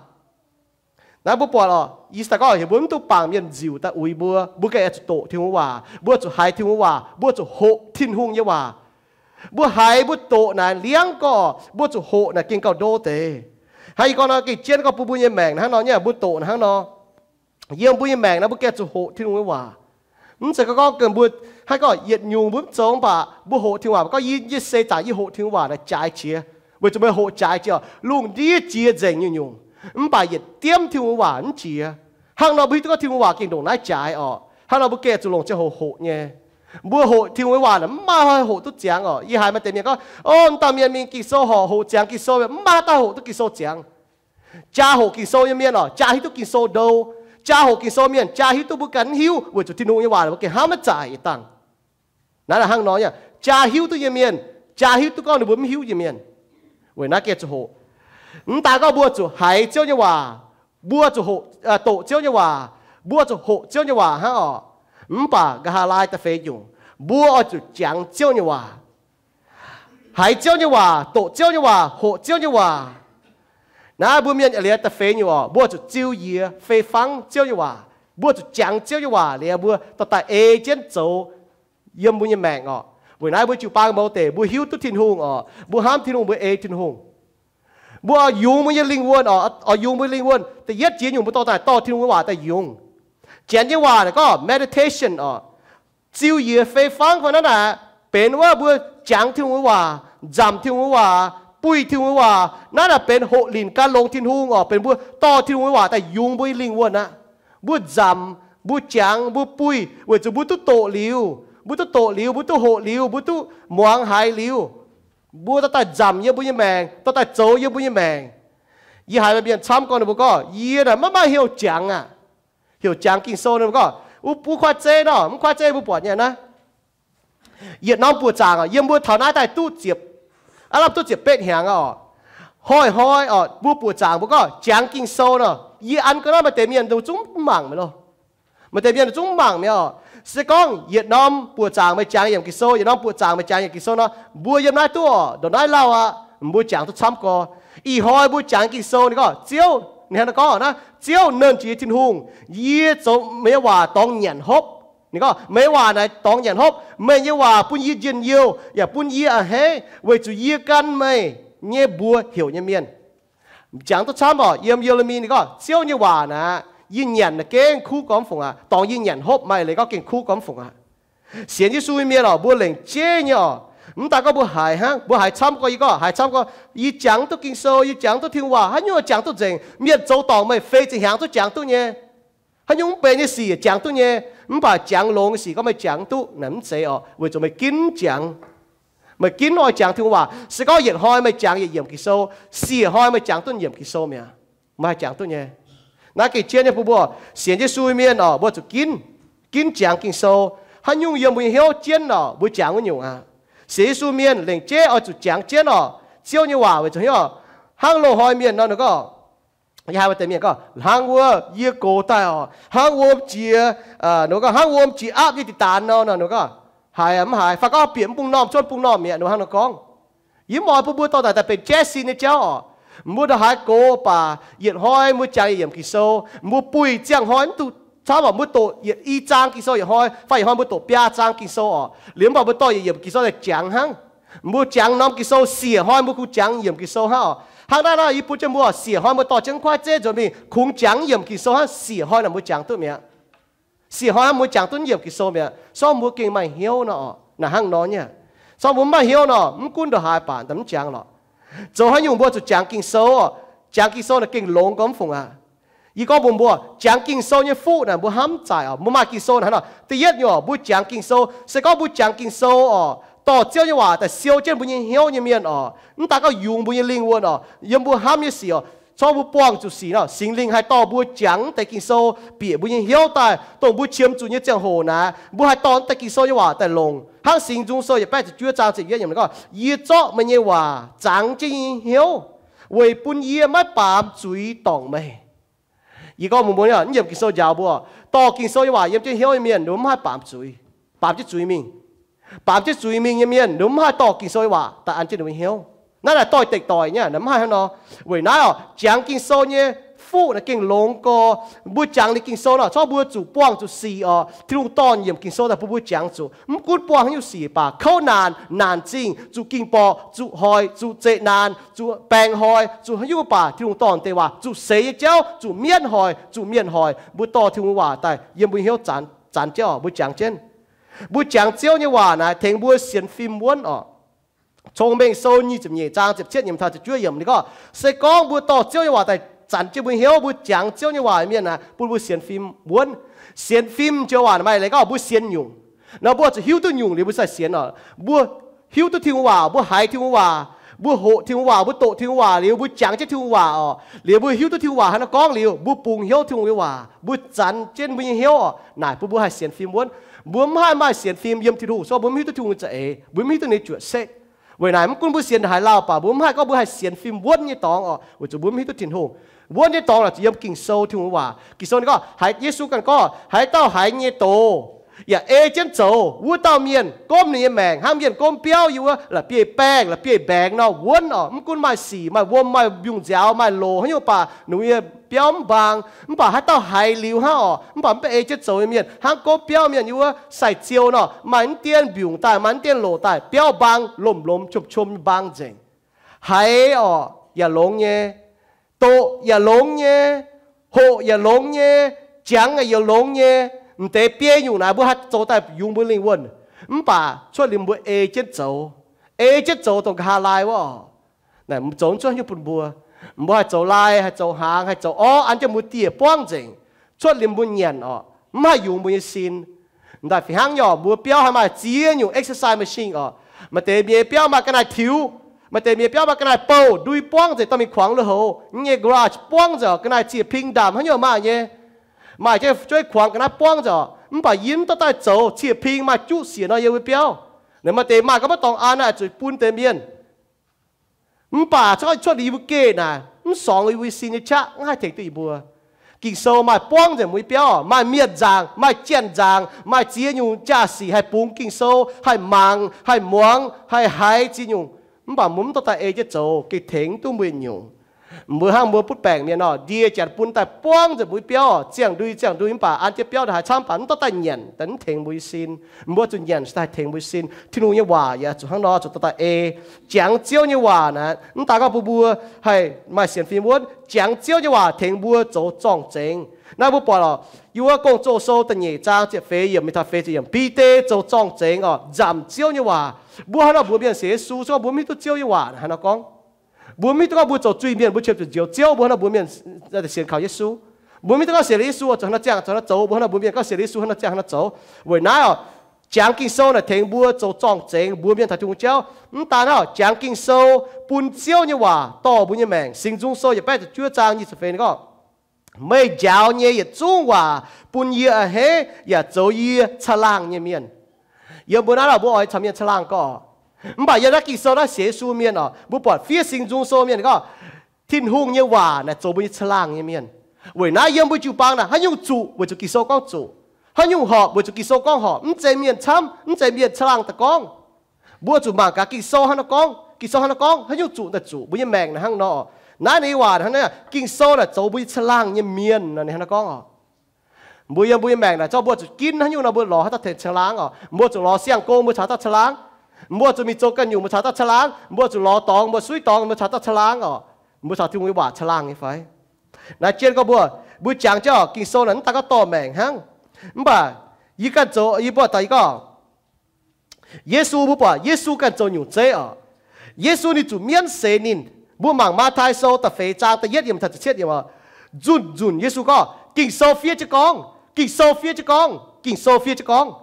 Naaiv mbuo buatc oc, yie daaih gorngv heuc mbuo mv duqv bangc mienh nziuc daaih uix mbuo. Mbuo gengh oix zuqc doqc Tin-Hungh waac, mbuo zuqc haiz Tin-Hungh waac, mbuo zuqc hoqc Tin-Hungh nyei waac. Mbuo haiz mbuo doqc naaic liangv gorngv mbuo zuqc hoqc naaic gengh gauh ndo deix. Hnangv yie gorngv nor, gengh jienv gorngv bun mbuo nyei maengc hnangv nor nyei, mbuo doqc hnangv nor. Yiem mbuo nyei maengc naaiv mbuo gengh zuqc hoqc Tin-Hungh nyei waac. Mv zeiz gorngv, gorngv mbuo haih gorngv yietc nyungc mbuo mv zoux mv baac mbuo hoqc Tin-Hungh waac, gorngv yie nyei seix zaangc yie hoqc Tin-Hungh waac naaic jaaix jiex. Weic zuqc meih hoqc jaaix jiex oc, lungh ndiev jiex nzengc nyungc-nyungc, mv baac yietc diemv Tin-Hungh waac mv jiex. Hnangv nor mbuo hiuv duqv gorngv Tin-Hungh waac gengh ndongc naaiv jaaix oc. Hnangv nor mbuo gengh zuqc longc ziangh hoc hoqc nyei. Mbuo hoqc Tin-Hungh nyei waac naaic mv maaih hnoi hoqc duqv ziangx oc. Yie haiz maaih deix mienh gorngv, o, mv dauh mienh mingh Ging-Sou horc hoqc ziangx Ging-Sou, mv maaih dauh hoqc duqv Ging-Sou ziangx. Jaa hoqc Ging-Sou nyei mienh oc, jaa hiuv duqv Ging-Sou ndo. Jaa hoqc Ging-Sou mienh jaa hiuv duqv mbuo ganh mv hiuv, weic zuqc Tin-Hungh nyei waac mbuo gengh hnamv maiv zaaic yietc dangh. Naaiv hnangv nor, jaa hiuv duqv nyei mienh jaa hiuv duqv gorngv ninh mbuo mv hiuv nyei mienh. Weic naaiv gengh zuqc hoqc. Mv daaih gorngv mbuo zuqc haiz Ziouv nyei waac, mbuo zuqc hoqc, doqc Ziouv nyei waac, mbuo zuqc hoqc Ziouv nyei waac hnangv oc. Mv baac nqa'haav laai da'feix nyungc, mbuo oix zuqc jangx Ziouv nyei waac. Haiz Ziouv nyei waac, doqc Ziouv nyei waac, hoqc Ziouv nyei waac. Naaiv mbuo mienh liuz da'feix nyungc oc, mbuo zuqc ziu yie fei fangv Ziouv nyei waac. Mbuo zuqc jangx Ziouv nyei waac liuz mbuo dorh daaih ei jienv zoux yiem mbuo nyei maengc oc. Weic naaiv mbuo jiu-baang mouz deic, mbuo hiuv duqv Tin-Hungh oc, mbuo hnamv Tin-Hungh, mbuo ei Tin-Hungh. Mbuo oix yungz mbuo nyei lingh wuonh oc, oix yungz mbuo nyei lingh wuonh. Da'yietv jiex nyungc mbuo dorh daaih dorh Tin-Hungh nyei waac daaih yungz. Janx nyei waac naaic gorngv meditation oc, ziuh yiez fei fangv fai naaiv naaic benx wuov mbuo jangx Tin-Hungh nyei waac, nzamc Tin-Hungh nyei waac, buih Tin-Hungh nyei waac. Naaiv naaic benx hoqc linc gan longx Tin-Hungh oc, benx mbuo dorh Tin-Hungh nyei waac daaih yungz mbuo nyei lingh wuonh aqv. Mbuo nzamc, mbuo jangx, mbuo buih weic zuqc mbuo duqv doqc liuz, mbuo duqv doqc liuz, mbuo duqv hoqc liuz, mbuo duqv muangx haiz liuz, mbuo dorh daaih nzamc yiem mbuo nyei maengc, dorh daaih zoux yiem mbuo nyei maengc. Yie haiz maaih mienh camv gorngv ninh mbuo gorngv, yie naaic maiv maaih heuc jangx aqv. Heuc jangx Ging-Sou ninh mbuo gorngv, mv kuaaiv zeiv nor, mv kuaaiv zeiv mbuo buatc nyei naaiv. Yietc norm buoqc zaangc oc, yiem mbuo taux naaiv daaih duqv ziepc, aav lamh duqv ziepc betv hnyangx aqv oc. Hnoi-hnoi oc, mbuo buoqc zaangc mbuo gorngv jangx Ging-Sou nor, yie an ga'naaiv maaih deix mienh zungv mv mangc mi'aqv loh. Maaih deix mienh zungv mv mangc mi'aqv oc. Se gorngv yietc norm buoqc zaangc meih jangx yiemc Ging-Sou, yietc norm buoqc zaangc meih jangx yiemc Ging-Sou nor, mbuo yiem naaiv duqv oc, ndongc naaiv lauh aqv, mbuo jangx duqv camv gorx. Ih hnoi mbuo jangx Ging-Sou ninh gorngv, Ziouv, ninh hnangv naaiv gorngv naaiv, Ziouv, Nernh Jiex Tin-Hungh, yie zoux meih nyei waac dorngx nyanc hopv. Ninh gorngv, meih nyei waac naaic dorngx nyanc hopv. Meih nyei waac bun yie njien-youh yaac bun yie a'hneiv, weic zuqc yie gan meih nyei mbuox heuc nyei mienh. Jangx duqv camv oc, yiem Ye^le^mi ninh gorngv, Ziouv nyei waac naaic, yie nyanc naaic gengh kuv gormx fungc aqv. Dorngx yie nyanc hopv, maaih leiz gorngv gengh kuv gormx fungc aqv. Sienx Yesu nyei mienh oc, mbuo lengc jeiv nyei oc. Mv daaih gorngv mbuo haiz hnangv, mbuo haiz camv gorx, yie gorngv haiz camv gorx, yie jangx duqv Ging-Sou, yie jangx duqv Tin-Hungh waac, haaix nyungc jangx duqv nzengc? Mienh zoux dorngc meih feix ziepc hnyangx duqv jangx duqv nyei. Haaix nyungc mv benx nyei sic jangx duqv nyei, mv baac jangx longx nyei sic gorngv meih jangx duqv naaic mv zeiz oc, weic zuqc meih ginv jangx. Meih ginv oix jangx Tin-Hungh waac. Se gorngv yietc hnoi meih jangx yietc yiemc Ging-Sou, siec hnoi meih jangx duqv yiemc Ging-Sou mi'aqv. Meih haih jangx duqv nyei. Naaiv gengh jienv nyei bun mbuo sienx Yesu mienh oc, mbuo zuqc ginv, ginv jangx Ging-Sou. Haaix nyungc yiem mbuo nyei hnyouv jienv oc, mbuo jangx wuov nyungc aqv. Sienx Yesu mienh lengc jeiv oix zuqc jangx jienv oc, Ziouv nyei waac weic zuqc hnyouv oc. Hnangv loz-hnoi mienh nor ninh gorngv, yie haiz maaih deix mienh gorngv, hnangv wuov yie gox daaih oc, hnangv wuom jiex, ninh gorngv hnangv wuom jiex aapv yie diqc daanx nor, ninh gorngv, haiz mv haiz, fai gorngv bieqc mv bung normh, cuotv bung normh mi'aqv, ninh hnangv nor gorngv. Yie mv oix bun mbuo dorh daaih daaih benx jaiv sin nyei jauv oc. Mbuo ndongc haaix gox baac yietc hnoi mbuo jangx yietc yiemc Ging-Sou, mbuo buih ziangh hnoi mv duqv camv oc, mbuo doqc yietc i zaang Ging-Sou yietc hnoi, fai yietc hnoi mbuo doqc biaa zaang Ging-Sou oc. Liuz mv baac mbuo dorh yietc yiemc Ging-Sou daaih jangx hnangv. Mbuo jangx norm Ging-Sou siec hnoi mbuo kungx jangx yiemc Ging-Sou hnangv oc. Hnangv naaiv nor yie bun jienv mbuo siec hnoi mbuo dorh jienv kuaaiv zeiv nzuonx mingh kungx jangx yiemc Ging-Sou hnangv, siec hnoi naaic mbuo jangx duqv mi'aqv. Siec hnoi mbuo jangx duqv yiemc Ging-Sou mi'aqv. Sorng mbuo gengh maaih hnyouv nor oc, naaic hnangv nor nyei. Sorng mbuo mv maaih hnyouv nor, mv gunv ndongc haaix baac mv jangx lorqc. Zoux haaix nyungc mbuo zuqc jangx Ging-Sou oc. Jangx Ging-Sou naaic gengh longx gormx fungc aqv. Yie gorngv mbuox mbuo, jangx Ging-Sou nyei fuqv naaic mbuo hnamv zaaic oc. Mbuo maaih Ging-Sou naaic hnangv nor. Da'yietv nyungc oc, mbuo jangx Ging-Sou. Se gorngv mbuo jangx Ging-Sou oc, dorh Ziouv nyei waac daaih siou jienv mbuo nyei hnyouv nyei mienh oc, mv daaih gorngv yungz mbuo nyei lingh wuonh oc, yiem mbuo hnamv nyei sic oc, corc mbuo buangh zuqc sic nor, Singx Lingh haih dorh mbuo jangx deix Ging-Sou bieqc mbuo nyei hnyouv daaih, dongh mbuo qiemx zuqc nyei ziangh hoc naaic, mbuo haih dorh deix Ging-Sou nyei waac daaih longc. Hnangv Singx Nzung Sou yietc baeqv ziepc juov zaang ziepc yietv yiemc gorngv, Yie zorqv meih nyei waac zangx jienv yie nyei hnyouv, weic bun yie maiv baamz zuiz dorngc meih. Yie gorngv mbuox mbuo, yiemc Ging-Sou njaaux mbuo, dorh Ging-Sou nyei waac yiem jienv hnyouv nyei mienh, ninh mbuo mv haih baamz zuiz, baamz jienv zuiz mingh. Baamz jienv zuiz mingh nyei mienh, ninh mbuo mv haih dorh Ging-Sou nyei waac daaih an jienv ninh mbuo hnyouv. Naaiv naaic doix-dekc doic nyei, naaic mv haih hnangv nor. Weic naaiv oc, jangx Ging-Sou nyei fuqv naaic gengh longx gorx. Mbuo jangx liuz Ging-Sou nor, corc mbuo zuqc buangh zuqc sic oc. Tin-Hungh dorh yiemc Ging-Sou daaih bun mbuo jangx zuqc. Mv gunv buangh haaix nyungc sic baac, kouv naanc, naanc zingh, zuqc ging-borqc, zuqc hoic, zuqc zeqc naanc, zuqc baengc hoic, zuqc haaix nyungc baac, Tin-Hungh dorh deix waac, zuqc seix nyei jauv, zuqc mienv hoic, zuqc mienh hoic, mbuo dorh Tin-Hungh waac daaih yiem mbuo hnyouv zanc, zanc jienv oc, mbuo jangx jienv. Mbuo jangx Ziouv nyei waac naaic tengx mbuo sienx fim wuonv oc. Cong-Mengh Sou nyic ziepc nyeic zaang ziepc cietv yiemc taux ziepc juov yiemc ninh gorngv, se gorngv mbuo dorh Ziouv nyei waac daaih zanc jienv mbuo hnyouv, mbuo jangx Ziouv nyei waac mienh naaic, bun mbuo sienx fim wuonv. Sienx fim joux waac maaih leiz gorngv mbuo sienx nyungc. Nor mbuo zuqc hiuv duqv nyungc liuz mbuo sai sienx oc. Mbuo hiuv duqv Tin-Hungh waac, mbuo haiz Tin-Hungh waac, mbuo hoqc Tin-Hungh waac, mbuo doqc Tin-Hungh waac liuz, mbuo jangx jienv Tin-Hungh waac oc. Liuz mbuo hiuv duqv Tin-Hungh waac hnangv nor gorngv liuz, mbuo bungx hnyouv Tin-Hungh nyei waac, mbuo zanc jienv mbuo nyei hnyouv oc. Naaic bun mbuo haih sienx fim wuonv. Mbuo mv haih maaih sienx fim yiem Tin-Hungh, se gorngv mbuo mv hiuv duqv Tin-Hungh nyei za'eix, mbuo mv hiuv duqv ninh nyei juoqc setv. Weic naaic mv gunv mbuo sienx haaix lauh baac mbuo mv haih gorngv mbuo haih sienx fim wuonv nyei dorngx oc, weic zuqc mbuo mv hiuv duqv Tin-Hungh. Wuonv nyei dorngx naaic zuqc yiem Ging-Sou, Tin-Hungh waac. Ging-Sou ninh gorngv, haiz Yesu ganh gorngv, haaix dauh haiz nyei doz, yaac ei jienv zoux. Wuov dauh mienh gomv ninh nyei maengc hnangv mienh gomv biauv yiem wuov la'bieiv-baengh, la'bieiv-mbaengx nor wuonv oc. Mv gunv maaih sic, maaih wuom, maaih mbiungc nziaaux, maaih loz haaix nyungc baac ninh nyei biauv mv mbaang. Mv baac haaix dauh haiz liuz hnangv oc, mv baac mv baac ei jienv zoux nyei mienh hnangv gomv biauv mienh yiem wuov sai-ziou nor, maaih mv dien mbiungc daaih, maaih mv dien loz daaih, biauv mbaang, lomh-lomh qom-qom mbaang nzengc. Haiz oc yaac longx nyei, doqc yaac longx nyei, hoqc yaac longx nyei, jangx yaac longx nyei. M'deix biei nyungc naaic mbuo haih zoux daaih yungz mbuo lingh wuonh, mv baac cuotv liuz mbuo ei jienv zoux, ei jienv zoux dongh nqa'haav laai wuov oc, zoux mv cuotv nyungc bun mbuo. Mbuo haih zoux laai, haih zoux hnaangx, haih zoux orv an jienv mbuo dieh buangv nzengc, cuotv liuz mbuo nyanc oc, mv haih yungz mbuo nyei sin. M'daaih fih hnangv nyei oc, mbuo biauv haih maaih ziex nyungc exercise machine oc. Maaih deix mienh biauv maaih ga'naaiv tiux, maaih deix mienh biauv maaih ga'naaiv bouh, ndui buangv nzengc, dorh mingh kuangx lui-houx, nyei garage buangv nzengc oc, ga'naaiv ziec-ping ndaamc haaix nyungc maaih nyei. Maaih jienv jueiv kuangx ga'naaiv buangv nzengc oc, mv baac yie mv dorh daaih zoux, ziec-ping maaih juqv siec nor yiem mbuo biauv. Naaiv maaih deix maaih ga'naaiv maiv dorngx an naaic zuqc bun deix mienh. Mv baac cuotv, cuotv liuz yie mbuo geh naaic mv sorngx yie mbuo sin nyei qaqv, mv haih tengx duqv yie mbuo. Ging-Sou maaih buangv nzengc mbuo nyei biauv, maaih mienh nzaangc, maaih janx nzaangc, maaih ziex nyungc jaa-sic haih bungx Ging-Sou, haih mangc, haih muangx, haih haiz ziex nyungc. Mv baac mbuo mv dorh daaih ei jienv zoux gengh tengx duqv mbuo nyungc. Mbuo hnangv mbuo butv baengc mienh nor, ndie janx bun daaih buangv nzengc mbuo nyei biauv, ziangh ndui ziangh ndui, mv baac an jienv biauv naaic haaix camv baac mv dorh daaih nyanc, daaih mv tengx mbuo nyei sin. Mbuo zuqc nyanc se daaih haih tengx mbuo nyei sin. Tin-Hungh nyei waac yaac zuqc hnangv nor zuqc dorh daaih ei. Jangx Ziouv nyei waac naaic, mv daaih gorngv bun mbuo haih maaih sienx fim wuonv, jangx Ziouv nyei waac tengx mbuo zoux zorng-zengx. Naaiv mbuo buatc oc, yiem wuov Gong-Zoh sou da'nyeic zaang ziepc feix yiemc mingh taux feix ziepc yiemc, Bide zoux zorng-zengx oc, nzamc Ziouv nyei waac. Mbuo hnangv nor mbuox mienh sienx Yesu, se gorngv mbuo mv hiuv duqv Ziouv nyei waac hnangv nor gorngv. Mbuo mv hiuv duqv gorngv mbuo zoux zuiz-mienh, mbuo qiemx zuqc njoux Ziouv, mbuo hnangv nor mbuox mienh sienx kaux Yesu. Mbuo mv hiuv duqv gorngv sienx Yesu zuqc hnangv nor ziangh, zuqc hnangv nor zoux, mbuo hnangv nor mbuox mienh gorngv sienx Yesu hnangv nor ziangh, hnangv nor zoux. Weic naaiv oc, jangx Ging-Sou naaic tengx mbuo zoux zorng-zengx, mbuox mienh taux Tin-Hungh jauv. Mv daan naaiv oc, jangx Ging-Sou bun Ziouv nyei waac dorh mbuo nyei maengc. Singx Nzung Sou yietc baeqv ziepc juov zaang nyic ziepc feix ninh gorngv, meih njaaux nyei yietc zungv waac bun yie a'hneiv yaac zoux yie caangh laangh nyei mienh. Yiem mbuo naaiv oc, mbuo oix caux mienh caangh laangh gorngv. Mv baac yiem naaiv Ging-Sou naaiv sienx Yesu mienh oc, mbuo buatc fiev Singx Nzung Sou mienh gorngv, Tin-Hungh nyei waac naaic zoux mbuo nyei caangh laangh nyei mienh. Weic naaiv yiem mbuo jiu-baang naaic haaix nyungc zuqc weic zuqc Ging-Sou gorngv zuqc, haaix nyungc horpc weic zuqc Ging-Sou gorngv horpc, mv zeiz mienh camv, mv zeiz mienh caangh laangh daaih gorngv. Mbuo zuqc mangc gaax Ging-Sou hnangv nor gorngv, Ging-Sou hnangv nor gorngv, haaix nyungc zuqc daaih zuqc mbuo nyei maengc naaic hnangv nor. Naaiv ninh nyei waac hnangv naaiv, Ging-Sou naaic zoux mbuo nyei caangh laangh nyei mienh nor, ninh hnangv nor gorngv oc. Mbuo yiem mbuo nyei maengc naaic zorqv mbuo zuqc ginv haaix nyungc nor mbuo lorz haaix dauh tengx caangh laangh oc. Mbuo zuqc lorz siang-gong mbuo caux dauh caangh laangh. Mbuo zuqc mingh zoux ganh nyungc mbuo caux dauh caangh laangh. Mbuo zuqc lorz dorngx, mbuo suiv dorngx mbuo caux dauh caangh laangh oc. Mbuo caux Tin-Hungh nyei waac caangh laangh nyei fai? Naaiv jienv gorngv mbuo, mbuo jangx jienv oc, Ging-Sou naaic mv daan gorngv dorh maengc hnangv. Mv baac yie ganh zoux, yie mbuo daaih yie gorngv Yesu, mbuo buatc Yesu ganh zoux nyungc zeiv oc. Yesu ninh zuqc mienv seix ninh. Mbuo mangc Matv^taai Sou da'feix zaang da'yietv yiemc taux da'cietv yiemc oc. Nzunc nzunc Yesu gorngv, Ging-Sou fiev jienv gorngv, Ging-Sou fiev jienv gorngv, Ging-Sou fiev jienv gorngv,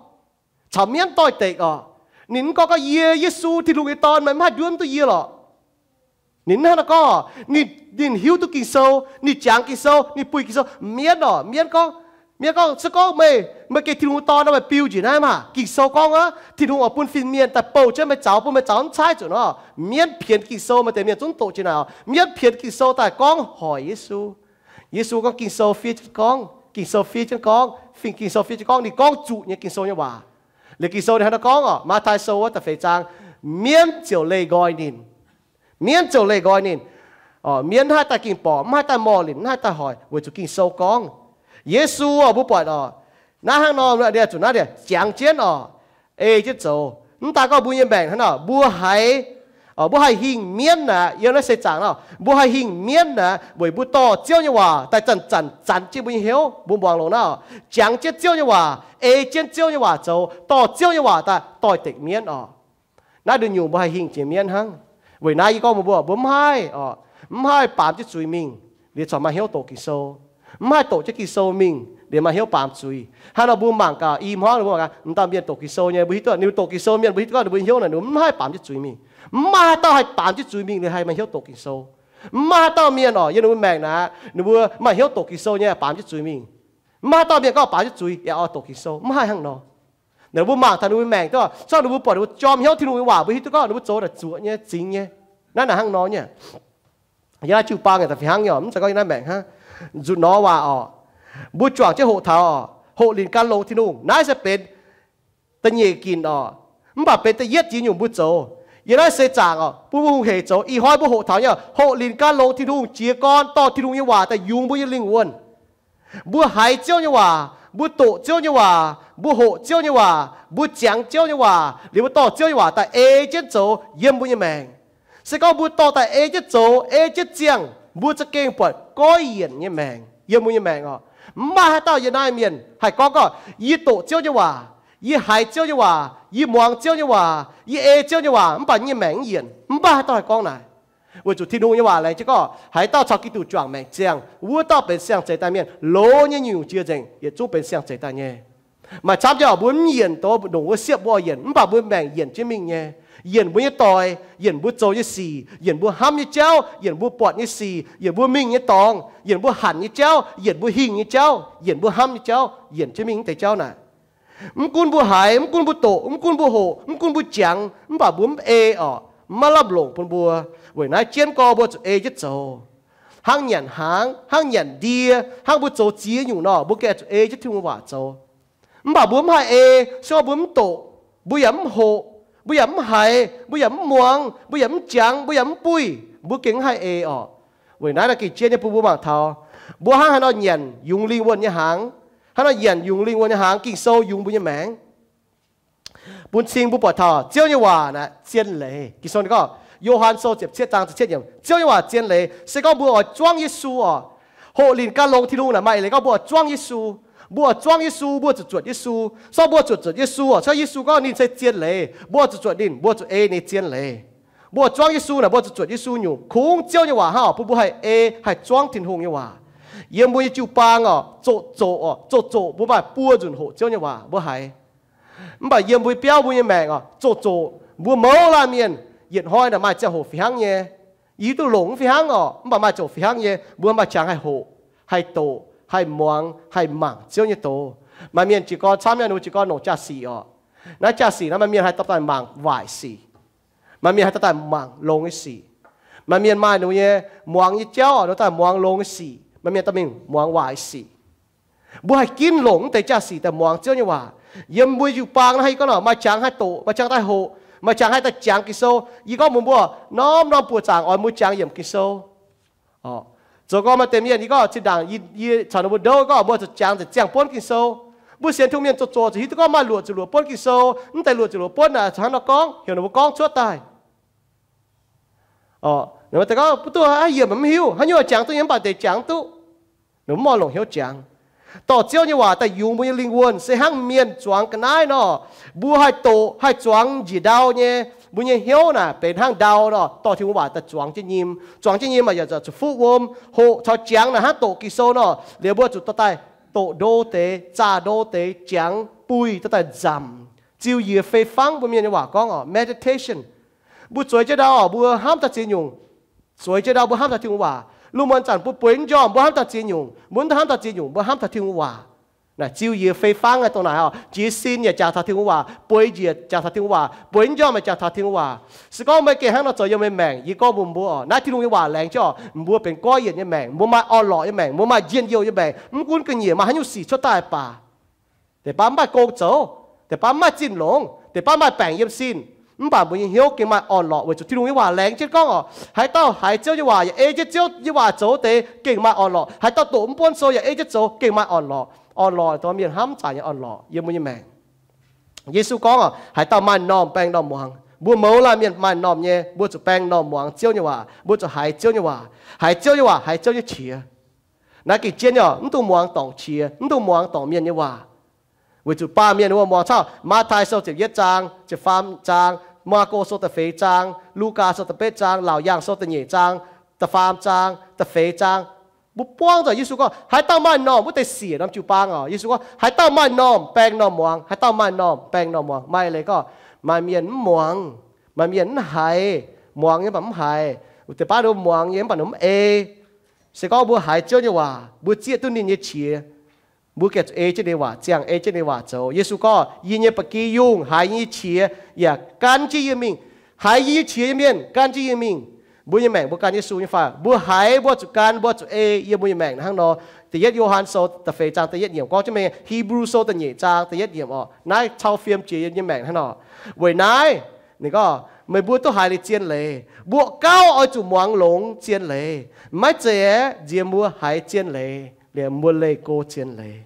caux mienv doix-dekc oc. Ninh mv gorngv gorngv, Yie, Yesu, Tin-Hungh nyei Dorn, meih mv haih nduov mv duqv yie lorqc. Ninh mv hnangv naaiv gorngv, ninh, ninh hiuv duqv Ging-Sou, ninh jangx Ging-Sou, ninh buih Ging-Sou. Mienv oc, mienv gorngv, mienv gorngv, se gorngv meih, meih gengh Tin-Hungh nyei Dorn nor, meih biux njiec naaiv maah! Ging-Sou gorngv aqv, Tin-Hungh oix bun fin-mienh daaih bouh jienv meih zaux, bun meih zaux mv caaiv zuqc nor. Mienv pienx Ging-Sou, maaih deix mienh zungv doqc jiex naaic oc. Mienv pienx Ging-Sou daaih gorngv hoic Yesu. Yesu gorngv, Ging-Sou fiev jienv gorngv, Ging-Sou fiev jienv gorngv, fingx Ging-Sou fiev jienv gorngv, ninh gorngv zuqc nyei Ging-Sou nyei waac. Liuz Ging-Sou ninh hnangv naaiv gorngv oc, Matv^taai Sou wuov da'feix zaang, mienv ziouc leih nqoi ninh. Mienv ziouc leih nqoi ninh. Mienv mv haih daaih ging-borqc, mv haih daaih morh linc, mv haih daaih hoic, weic zuqc Ging-Sou gorngv. Yesu oc, mbuo buatc oc, naaiv hnangv nor, zuqc naaiv jangx jienv oc, ei jienv zoux. Mv daan gorngv mbuo nyei maengc hnangv nor, mbuo haiz, mbuo haih hingh mienv aqv. Yiem naaiv seix zaangc nor, mbuo haih hingh mienv aqv, weic mbuo dorh Ziouv nyei waac daaih zanc-zanc zanc jienv mbuo nyei hnyouv. Mbuo muangx longx naaiv oc, jangx jienv Ziouv nyei waac, ei jienv Ziouv nyei waac zoux, dorh Ziouv nyei waac daaih doix-dekc mienv oc. Naaiv nduqc nyungc mbuo haih hingh jiex mienv hnangv. Weic naaiv yie gorngv mbuox mbuo, mbuo mv haih oc, mv haih baamz jienv zuiz mingh liuz corc maaih hnyouv doqc Ging-Sou. Mv haih doqc jienv Ging-Sou mingh liuz maaih hnyouv baamz zuiz. Hnangv nor mbuo mangc gaax, i hmuangv mbuo mangc gaax, m'daaih mienh doqc Ging-Sou nyei, mbuo hiuv duqv ninh mbuo doqc Ging-Sou mienh, mbuo hiuv duqv ninh mbuo hnyouv naaic, ninh mbuo mv haih baamz jienv zuiz mingh. Mv maaih haaix dauh haih baamz jienv zuiz mingh liuz haih maaih hnyouv doqc Ging-Sou. Mv maaih haaix dauh mienh oc, yiem ninh mbuo maengc naaic, ninh mbuo maaih hnyouv doqc Ging-Sou nyei, baamz jienv zuiz mingh. Mv maaih haaix dauh mienh gorngv baamz jienv zuiz yaac oix doqc Ging-Sou, mv haih hnangv nor. Ninh mbuo mangc taux ninh mbuo maengc duqv, corc ninh mbuo buatc ninh mbuo jorm hnyouv Tin-Hungh nyei waac, mbuo hiuv duqv gorngv ninh mbuo zoux naaic zuoqc nyei, zingx nyei. Naaiv naaic hnangv nor nyei. Yiem naaiv jiu-baang yaac da'fih hnangv nyei oc, mv zeiz gorngv yiem naaiv maengc hnangv. Nzunc nor waac oc, mbuo juangc jienv hoqc taux oc, hoqc linc gan longx Tin-Hungh. Naaiv se benx da'nyeic ginc orqc, mv baac benx da'yietv ziex nyungc mbuo zoux. Yiem naaiv seix zaangc orqc, bun mbuo hungh hec zoux. Ih hnoi mbuo hoqc taux nyei, hoqc linc gan longx Tin-Hungh jiex gorn dorh Tin-Hungh nyei waac daaih yungz mbuo nyei lingh wuonh. Mbuo haiz Ziouv nyei waac, mbuo doqc Ziouv nyei waac, mbuo hoqc Ziouv nyei waac, mbuo jangx Ziouv nyei waac, liuz mbuo dorh Ziouv nyei waac daaih ei jienv zoux yiem mbuo nyei maengc. Se gorngv mbuo dorh daaih ei jienv zoux, ei jienv ziangh, mbuo za'gengh buatc goiv yienc nyei maengc yiem mbuo nyei maengc orqc. Mv maaih haaix dauh yiem naaiv mienh haih gorngv gorqv, yie doqc Ziouv nyei waac, yie haiz Ziouv nyei waac, yie muangx Ziouv nyei waac, yie ei Ziouv nyei waac, mv baac yie nyei maengc mv yienc. Mv maaih haaix dauh haih gorngv naaic. Weic zuqc Tin-Hungh nyei waac laengz jienv gorngv, haaix dauh caux Giduc juangc maengc ziangh, wuov dauh benx siang-zeix daaih mienh. Loz nyei nyungc-nyungc jiex nzengc yietc zungv benx siang-zeix daaih nyei. Maaih camv jauv mbuo mv yienc doz ndongc wuov siepv mbuo yienc, mv baac mbuo maengc yienc jienv mingh nyei. Yienc mbuo nyei doic, yienc mbuo zoux nyei sic, yienc mbuo hnamv nyei jauv, yienc mbuo buatc nyei sic, yienc mbuo mingh nyei dorngx, yienc mbuo hanc nyei jauv, yienc mbuo hingh nyei jauv, yienc mbuo hnamv nyei jauv, yienc jienv mingh mv deix jauv naaic. Mv gunv mbuo haiz, mv gunv mbuo doqc, mv gunv mbuo hoqc, mv gunv mbuo jangx, mv baac mbuo mv ei orqc, mv maaih lamh longc bun mbuo. Weic naaiv jienv gorx mbuo zuqc ei jienv zoux. Hnangv nyanc hnaangx, hnangv nyanc ndie, hnangv mbuo zoux ziex nyungc nor, mbuo gengh zuqc ei jienv Tin-Hungh waac zoux. Mv baac mbuo mv haih ei, se gorngv mbuo mv doqc, mbuo yaac mv hoqc, mbuo yaac mv haiz, mbuo yaac mv muangx, mbuo yaac mv jangx, mbuo yaac mv buih, mbuo gengh mv haih ei orqc. Weic naaiv naaiv gengh jienv nyei bun mbuo mangc taux, mbuo hnangv haaix nor nyanc yungz lingh wuonh nyei hnaangx, hnangv nor nyanc yungz lingh wuonh nyei hnaangx, Ging-Sou yungz mbuo nyei maengc. Bun cing mbuo buatc taux Ziouv nyei waac naaic zien leiz. Ging-Sou gorngv, Yo^han Sou ziepc cietv zaang ziepc cietv yiemc, Ziouv nyei waac zien leiz. Se gorngv mbuo oix zuangv Yesu orqc, hoqc linc gan longx Tin-Hungh naaic maaih eix leiz gorngv mbuo oix zuangv Yesu. Mbuo oix zuangv Yesu, mbuo zuqc zuotc Yesu. Se gorngv mbuo zuqc zuotc Yesu orqc, se gorngv Yesu gorngv ninh se zien leiz, mbuo zuqc zuotc ninh, mbuo zuqc ei ninh zien leiz. Mbuo oix zuangv Yesu naaic, mbuo zuqc zuotc Yesu nyungc. Kungx Ziouv nyei waac hnangv orqc bun mbuo haih ei, haih zuangv Tin-Hungh nyei waac. Yiem mbuo nyei jiu-baang orqc, zoqc zoqc orqc, zoqc zoqc mbuo maaih buo nzunc hoqc Ziouv nyei waac, mbuo haiz. Mv baac yiem mbuo biauv mbuo nyei maengc orqc, zoqc zoqc mbuo mouz laanh mienh, yietc hnoi naaic maaih ziangh hoc fih hnangv nyei. Yie hiuv duqv longc mv fih hnangv orqc, mv baac maaih ziangh hoc fih hnangv nyei, mbuo maaih qangx haih hoqc, haih doqc, haih muangx, haih mangc Ziouv nyei doz. Maaih mienh jiez gorn camv nyei, ninh mbuo jiez gorn longc jaa-sic orqc. Naaiv jaa-sic naaiv maaih mienh haih dorh daaih mangc waaic sic. Maaih mienh haih dorh daaih mangc longx nyei sic. Maaih mienh maaih ninh mbuo nyei muangx nyei jauv orqc, ninh daaih muangx longx nyei sic. Maaih mienh dorh mingh muangx waaic sic. Mbuo haih ginv longc mv deix jaa-sic daaih muangx Ziouv nyei waac. Yiem mbuo jiu-baang naaiv, yie gorngv nor, maaih qangx haih doqc, maaih qangx daaih hoqc, maaih qangx haih daaih jangx Ging-Sou. Yie gorngv mbuox mbuo, norm-norm buoqc zaangc oix mbuo jangx yiemc Ging-Sou. Zoux gorngv maaih deix mienh, yie gorngv zinh ndaangc yie caux ninh mbuo ndouv gorngv mbuo zuqc jangx nzengc ziangh buonv Ging-Sou. Mbuo sienx Tin-Hungh mienh zoux zoqc zuqc hiuv duqv gorngv maaih luoqc zuqc luoqc buonv Ging-Sou, mv deix luoqc zuqc luoqc buonv naaic hnangv nor gorngv, heuc ninh mbuo gorngv cuotv daaih. Ninh mbuo gorngv, mv duqv, yiemc mv hiuv, haaix nyungc jangx duqv nyei, mv baac deix jangx duqv. Ninh mbuo mv oix longc hnyouv jangx. Dorh Ziouv nyei waac daaih yungz mbuo nyei lingh wuonh se hnangv mienh zuangx ga'naaiv nor. Mbuo haih doqc, haih zuangx njiec ndau nyei. Mbuo nyei hnyouv naaic benx hnangv ndau nor, dorh Tin-Hungh waac daaih zuangx jienv nyim. Zuangx jienv nyim maaih yaac zuqc fuqv wuom, hoqc caux jangx naaic hnangv doqc Ging-Sou nor. Liuz mbuo zuqc dorh daaih doqc ndo deix, zaah ndo deix, jangx buih dorh daaih nzamc, ziux yie fei fangv. Mbuo mienh nyei waac gorngv orqc, meditation. Mbuo zueiz jienv ndau orqc, mbuo hnamv taux ziex nyungc. Zueiz jienv ndau mbuo hnamv taux Tin-Hungh waac. Lungh muonz zanc mbuo bueix njormh mbuo hnamv taux ziex nyungc, mbuo hnamv taux ziex nyungc, mbuo hnamv taux Tin-Hungh waac. Naaic ziux yie fei fangv nyei dongh naaic orqc, jiez sin yaac jangx taux Tin-Hungh waac, bueix njiec jangx taux Tin-Hungh waac, bueix njormh yaac jangx taux Tin-Hungh waac. Se gorngv meih gengh hnangv nor zoux yiem meih maengc, yie gorngv mbuox mbuo orqc, naaiv Tin-Hungh nyei waac laengz jienv orqc, mbuo maaih orn-lorqc nyei maengc, mbuo maaih njien-youh nyei maengc, mbuo maaih njien-youh nyei maengc, mv gunv ga'nyiec maaih haaix nyungc sic cuotv daaih baac. Deix baav mv maaih gong zoux, deix baav mv maaih zinh longx, deix baav maaih baengc yiem sin, mv baac mbuo nyei hnyouv gengh maaih orn-lorqc weic zuqc Tin-Hungh nyei waac laengz jienv gorngv orqc. Haaix dauh haiz Ziouv nyei waac yaac ei jienv Ziouv nyei waac zoux deix gengh maaih orn-lorqc. Haaix dauh doqc mv buonv sou yaac ei jienv zoux gengh maaih orn-lorqc. Orn-lorqc dongh mienh hnamv zanc nyei orn-lorqc yiem mbuo nyei maengc. Yesu gorngv orqc, haaix dauh maaih normh baeng normh muangx. Mbuo mouz laanh mienh maaih normh nyei, mbuo zuqc baeng normh muangx Ziouv nyei waac, mbuo zuqc haiz Ziouv nyei waac, haiz Ziouv nyei waac, haiz Ziouv nyei qiex. Naaiv gengh jienv nyei orqc, mv dungx muangx dorngc qiex, mv dungx muangx dorngc mienh nyei waac. Weic zuqc baamh mienh wuov muangx caux Matv^taai Sou ziepc yietv zaang, ziepc faam zaang, Maako Sou da'feix zaang, Lugaa Sou da'betv zaang, Laauc Yaangh Sou da'nyeic zaang, da'faam zaang, da'feix zaang. Mbuo buangv nzengc Yesu gorngv, haaix dauh maaih normh wuov deix siec norm jiu-baang orqc. Yesu gorngv, haaix dauh maaih normh baeng normh muangx, haaix dauh maaih normh baeng normh muangx. Maaih leiz gorngv, maaih mienh mv muangx, maaih mienh mv haiz, muangx nyei mv baac mv haiz. Deix baav ninh muangx nyei mv baac ninh mv ei. Se gorngv mbuo haiz Ziouv nyei waac, mbuo zieqv duqv ninh nyei qiex, mbuo gengh zuqc ei jienv ninh waac ziangh, ei jienv ninh waac zoux. Yesu gorngv, yie nyei ba'gi yungh haiz yie nyei qiex yaac gan jienv yie mingh. Haiz yie nyei qiex nyei mienh gan jienv yie mingh. Mbuo nyei maengc mbuo gan Yesu nyei fai? Mbuo haiz mbuo zuqc gan, mbuo zuqc ei yiem mbuo nyei maengc hnangv nor. Da'yietv Yo^han Sou da'feix zaang da'yietv yiemc gorngv jienv mengh, Hipv^lu Sou da'nyeic zaang da'yietv yiemc orqc, naaiv cau fiem jiex yiem nyei maengc hnangv nor. Weic naaiv, ninh gorngv, meih mbuo duqv haiz liuz zien leiz, mbuo gauh oix zuqc muangx longx zien leiz. Maiv zeiz aeqv, nziex mbuo haiz zien leiz liemh mbuo leih go zien leiz.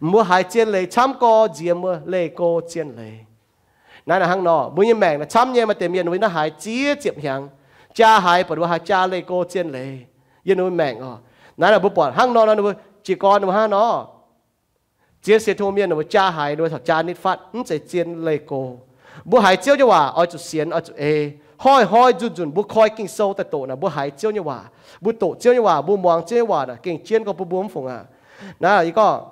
Mbuo haiz zien leiz camv gorx nziex mbuo leih go zien leiz. Naaiv naaic hnangv nor, mbuo nyei maengc naaic camv nyei, maaih deix mienh mbuo naaiv haiz ziex ziepc hnyangx, jaa haiz buatc ninh mbuo haiz jaa leih go zien leiz yiem ninh mbuo maengc oc. Naaiv naaic mbuo buatc hnangv nor nor, ninh mbuo jiez gorn ninh mbuo hnangv nor, zien sienx Tin-Hungh mienh ninh mbuo jaa haiz ninh mbuo taux jaa nitv fatv, mv zeiz zien leih go. Mbuo haiz Ziouv nyei waac oix zuqc sienx, oix zuqc ei. Hnoi-hnoi nzunc-nzunc mbuo koi Ging-Sou daaih doqc naaic, mbuo haiz Ziouv nyei waac, mbuo doqc Ziouv nyei waac, mbuo muangx Ziouv nyei waac naaic, gengh jienv gorngv bun mbuo mv fungc aqv. Naaiv yie gorngv,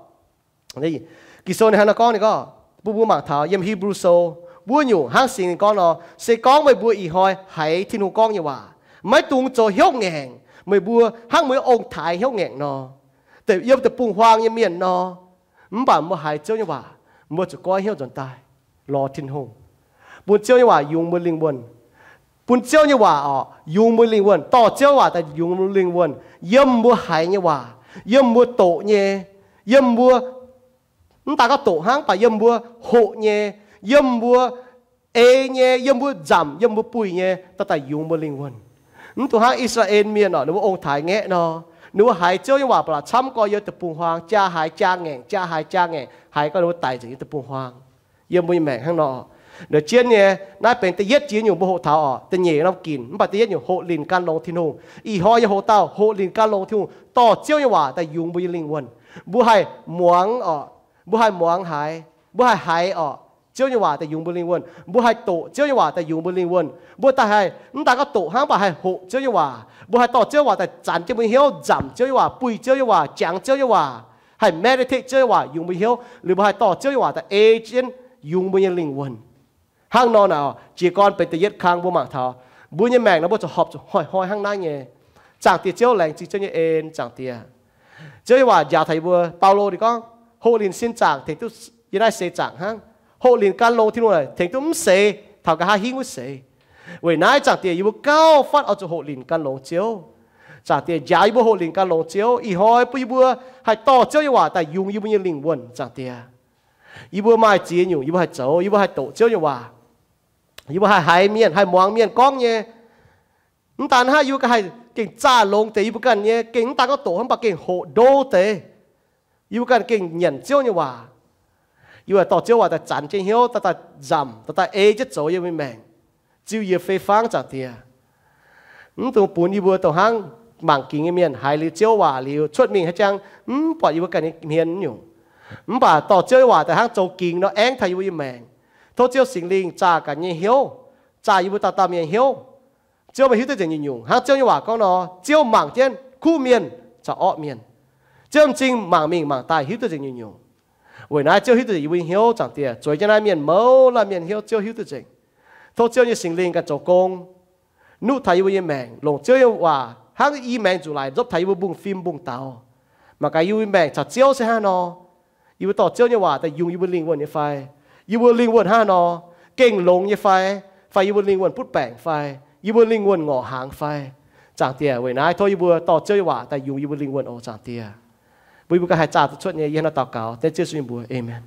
Ging-Sou ninh hnangv nor gorngv, ninh gorngv bun mbuo mangc taux yiem Hipv^lu Sou wuov nyungc hnangv Singx Lingh gorngv nor, se gorngv meih mbuo ih hnoi haiz Tin-Hungh gorngv nyei waac, maiv dungx zoux hnyouv ngaengc, meih mbuo hnangv mueiz ong-taaix hnyouv ngaengc nor, yiem deic-bung-huaang nyei mienh nor, mv baac mbuo haiz Ziouv nyei waac, mbuo zuqc goiv hnyouv nzuonx daaih lorz Tin-Hungh, bun Ziouv nyei waac yungz mbuo lingh wuonh. Bun Ziouv nyei waac orqc, yungz mbuo lingh wuonh, dorh Ziouv waac daaih yungz mbuo lingh wuonh, yiem mbuo haiz nyei waac, yiem mbuo doqc nyei, yiem mbuo, mv daaih gorngv doqc hnangv, mv baac yiem mbuo hoqc nyei, yiem mbuo ei nyei, yiem mbuo nzamc, yiem mbuo buih nyei, dorh daaih yungz mbuo lingh wuonh. Mv dungx hnangv I^saa^laa^en Mienh orqc, ninh mbuo ong-taaix ngaeqv nor, ninh mbuo haiz Ziouv nyei waac ba'laqc camv gorx yiem deic-bung-huaang, jaa haiz jaa ngaengc, jaa haiz jaa ngaengc, haiz gorngv ninh mbuo daic nzengc nyei deic-bung-huaang. Yiem mbuo nyei maengc hnangv nor, naaiv jienv nyei, naaiv benx da'yietv jiex nyungc mbuo hoqc taux orqc, da'nyeic norm ginc, mv baac da'yietv nyungc hoqc linc gan longx Tin-Hungh. Ih hnoi yie hoqc dauh hoqc linc gan longx Tin-Hungh, dorh Ziouv nyei waac daaih yungz mbuo nyei lingh wuonh. Mbuo haih muangx orqc, mbuo haih muangx haiz, mbuo haih haiz orqc, Ziouv nyei waac daaih yungz mbuo lingh wuonh. Mbuo haih doqc Ziouv nyei waac daaih yungz mbuo lingh wuonh. Mbuo daaih haih mv daaih gorngv doqc hnangv, mv baac haih hoqc Ziouv nyei waac. Mbuo haih dorh Ziouv nyei waac daaih zanc jienv mbuo hnyouv, nzamc Ziouv nyei waac, buih Ziouv nyei waac, jangx Ziouv nyei waac, haih meditate Ziouv nyei waac yungz mbuo hnyouv, liuz mbuo haih dorh Ziouv nyei waac daaih ei jienv yungz mbuo nyei lingh wuonh. Hnangv nor naaic, jiez gorn benx da'yietv kang mbuo mangc taux mbuo nyei maengc nor mbuo zuqc horpc zuqc hnoi-hnoi hnangv naaiv nyei. Zaangc Diex Ziouv, laengz zingh Ziouv nyei en, Zaangc Diex. Ziouv nyei waac njaaux taux yie mbuo, Baulo ninh gorngv, hoqc linc sin zaangc tengx duqv, yie naaiv seix zaangc hnangv. Hoqc linc gan longx Tin-Hungh tengx duqv mv seix, taux nqa'haav hingv wuov seix. Weic naaiv Zaangc Diex, yie mbuo gauh fatv oix zuqc hoqc linc gan longx Ziouv. Zaangc Diex, njaaux yie mbuo hoqc linc gan longx Ziouv. Ih hnoi bun yie mbuo haih dorh Ziouv nyei waac daaih yungz yie mbuo nyei lingh wuonh, Zaangc Diex. Yie mbuo maaih ziex nyungc yie mbuo haih zoux, yie mbuo haih doqc Ziouv nyei waac. Yie mbuo haih haiz mienh, haih muangx mienh gorngv nyei. Mv daan hnangv, yie mbuo ganh haih gengh zaah longx deix yie mbuo ganh nyei, gengh mv daan gorngv doqc hnangv, mv baac gengh hoqc ndo deix. Yie mbuo ganh gengh nyanc Ziouv nyei waac. Yie mbuo dorh Ziouv waac daaih zanc jienv hnyouv, daaih daaih nzamc, daaih daaih ei jienv zoux yiem mbuo nyei maengc, ziux yie fei fangv, Zaangc Diex. Mv dungx bun yie mbuo dongh hnangv mangc gingx nyei mienh haiz liuz Ziouv waac liuz cuotv mingh haaix jangx mv buatc yie mbuo ganh nyei hmien nyungc. Mv baac dorh Ziouv nyei waac daaih hnangv zoux gingx nor aengv taux yie mbuo nyei maengc. Tov Ziouv Singx Lingh zaah ganh nyei hnyouv, zaah yie mbuo dauh dauh mienh hnyouv. Ziouv meih hiuv duqv nzengc nyungc-nyungc. Hnangv Ziouv nyei waac gorngv nor, Ziouv mangc jienv kuv mienh caux orqv mienh. Ziouv m'zing mangc mingh mangc daaih hiuv duqv nzengc nyungc-nyungc. Weic naaiv Ziouv hiuv duqv nzengc yie mbuo nyei hnyouv, Zaangc Diex. Zueiz jienv naaiv mienh mouz laanh mienh hnyouv Ziouv hiuv duqv nzengc. Tov Ziouv nyei Singx Lingh ganh zoux gong, nuqv taux yie mbuo nyei maengc, longc Ziouv nyei waac hnangv i maengx nzuqc laaix nzopv taux yie mbuo mbungv-fim mbungv-daux. Mangc gaax yie mbuo nyei maengc caux Ziouv se hnangv nor. Yie mbuo dorh Ziouv nyei waac daaih yungz yie mbuo lingh wuonh nyei fai? Yie mbuo lingh wuonh hnangv nor, gengh longx nyei fai? Fai yie mbuo lingh wuonh butv baengc fai? Yie mbuo lingh wuonh ngorc hnaangx fai? Zaangc Diex, weic naaiv tov yie mbuo dorh Ziouv nyei waac daaih yungz yie mbuo lingh wuonh oc, Zaangc Diex. Mbuo yie mbuo ganh haih zaah duqv cuotv nyei, yie hnangv nor daux gaux dengv Ziouv Yesu nyei mbuox. Aamen.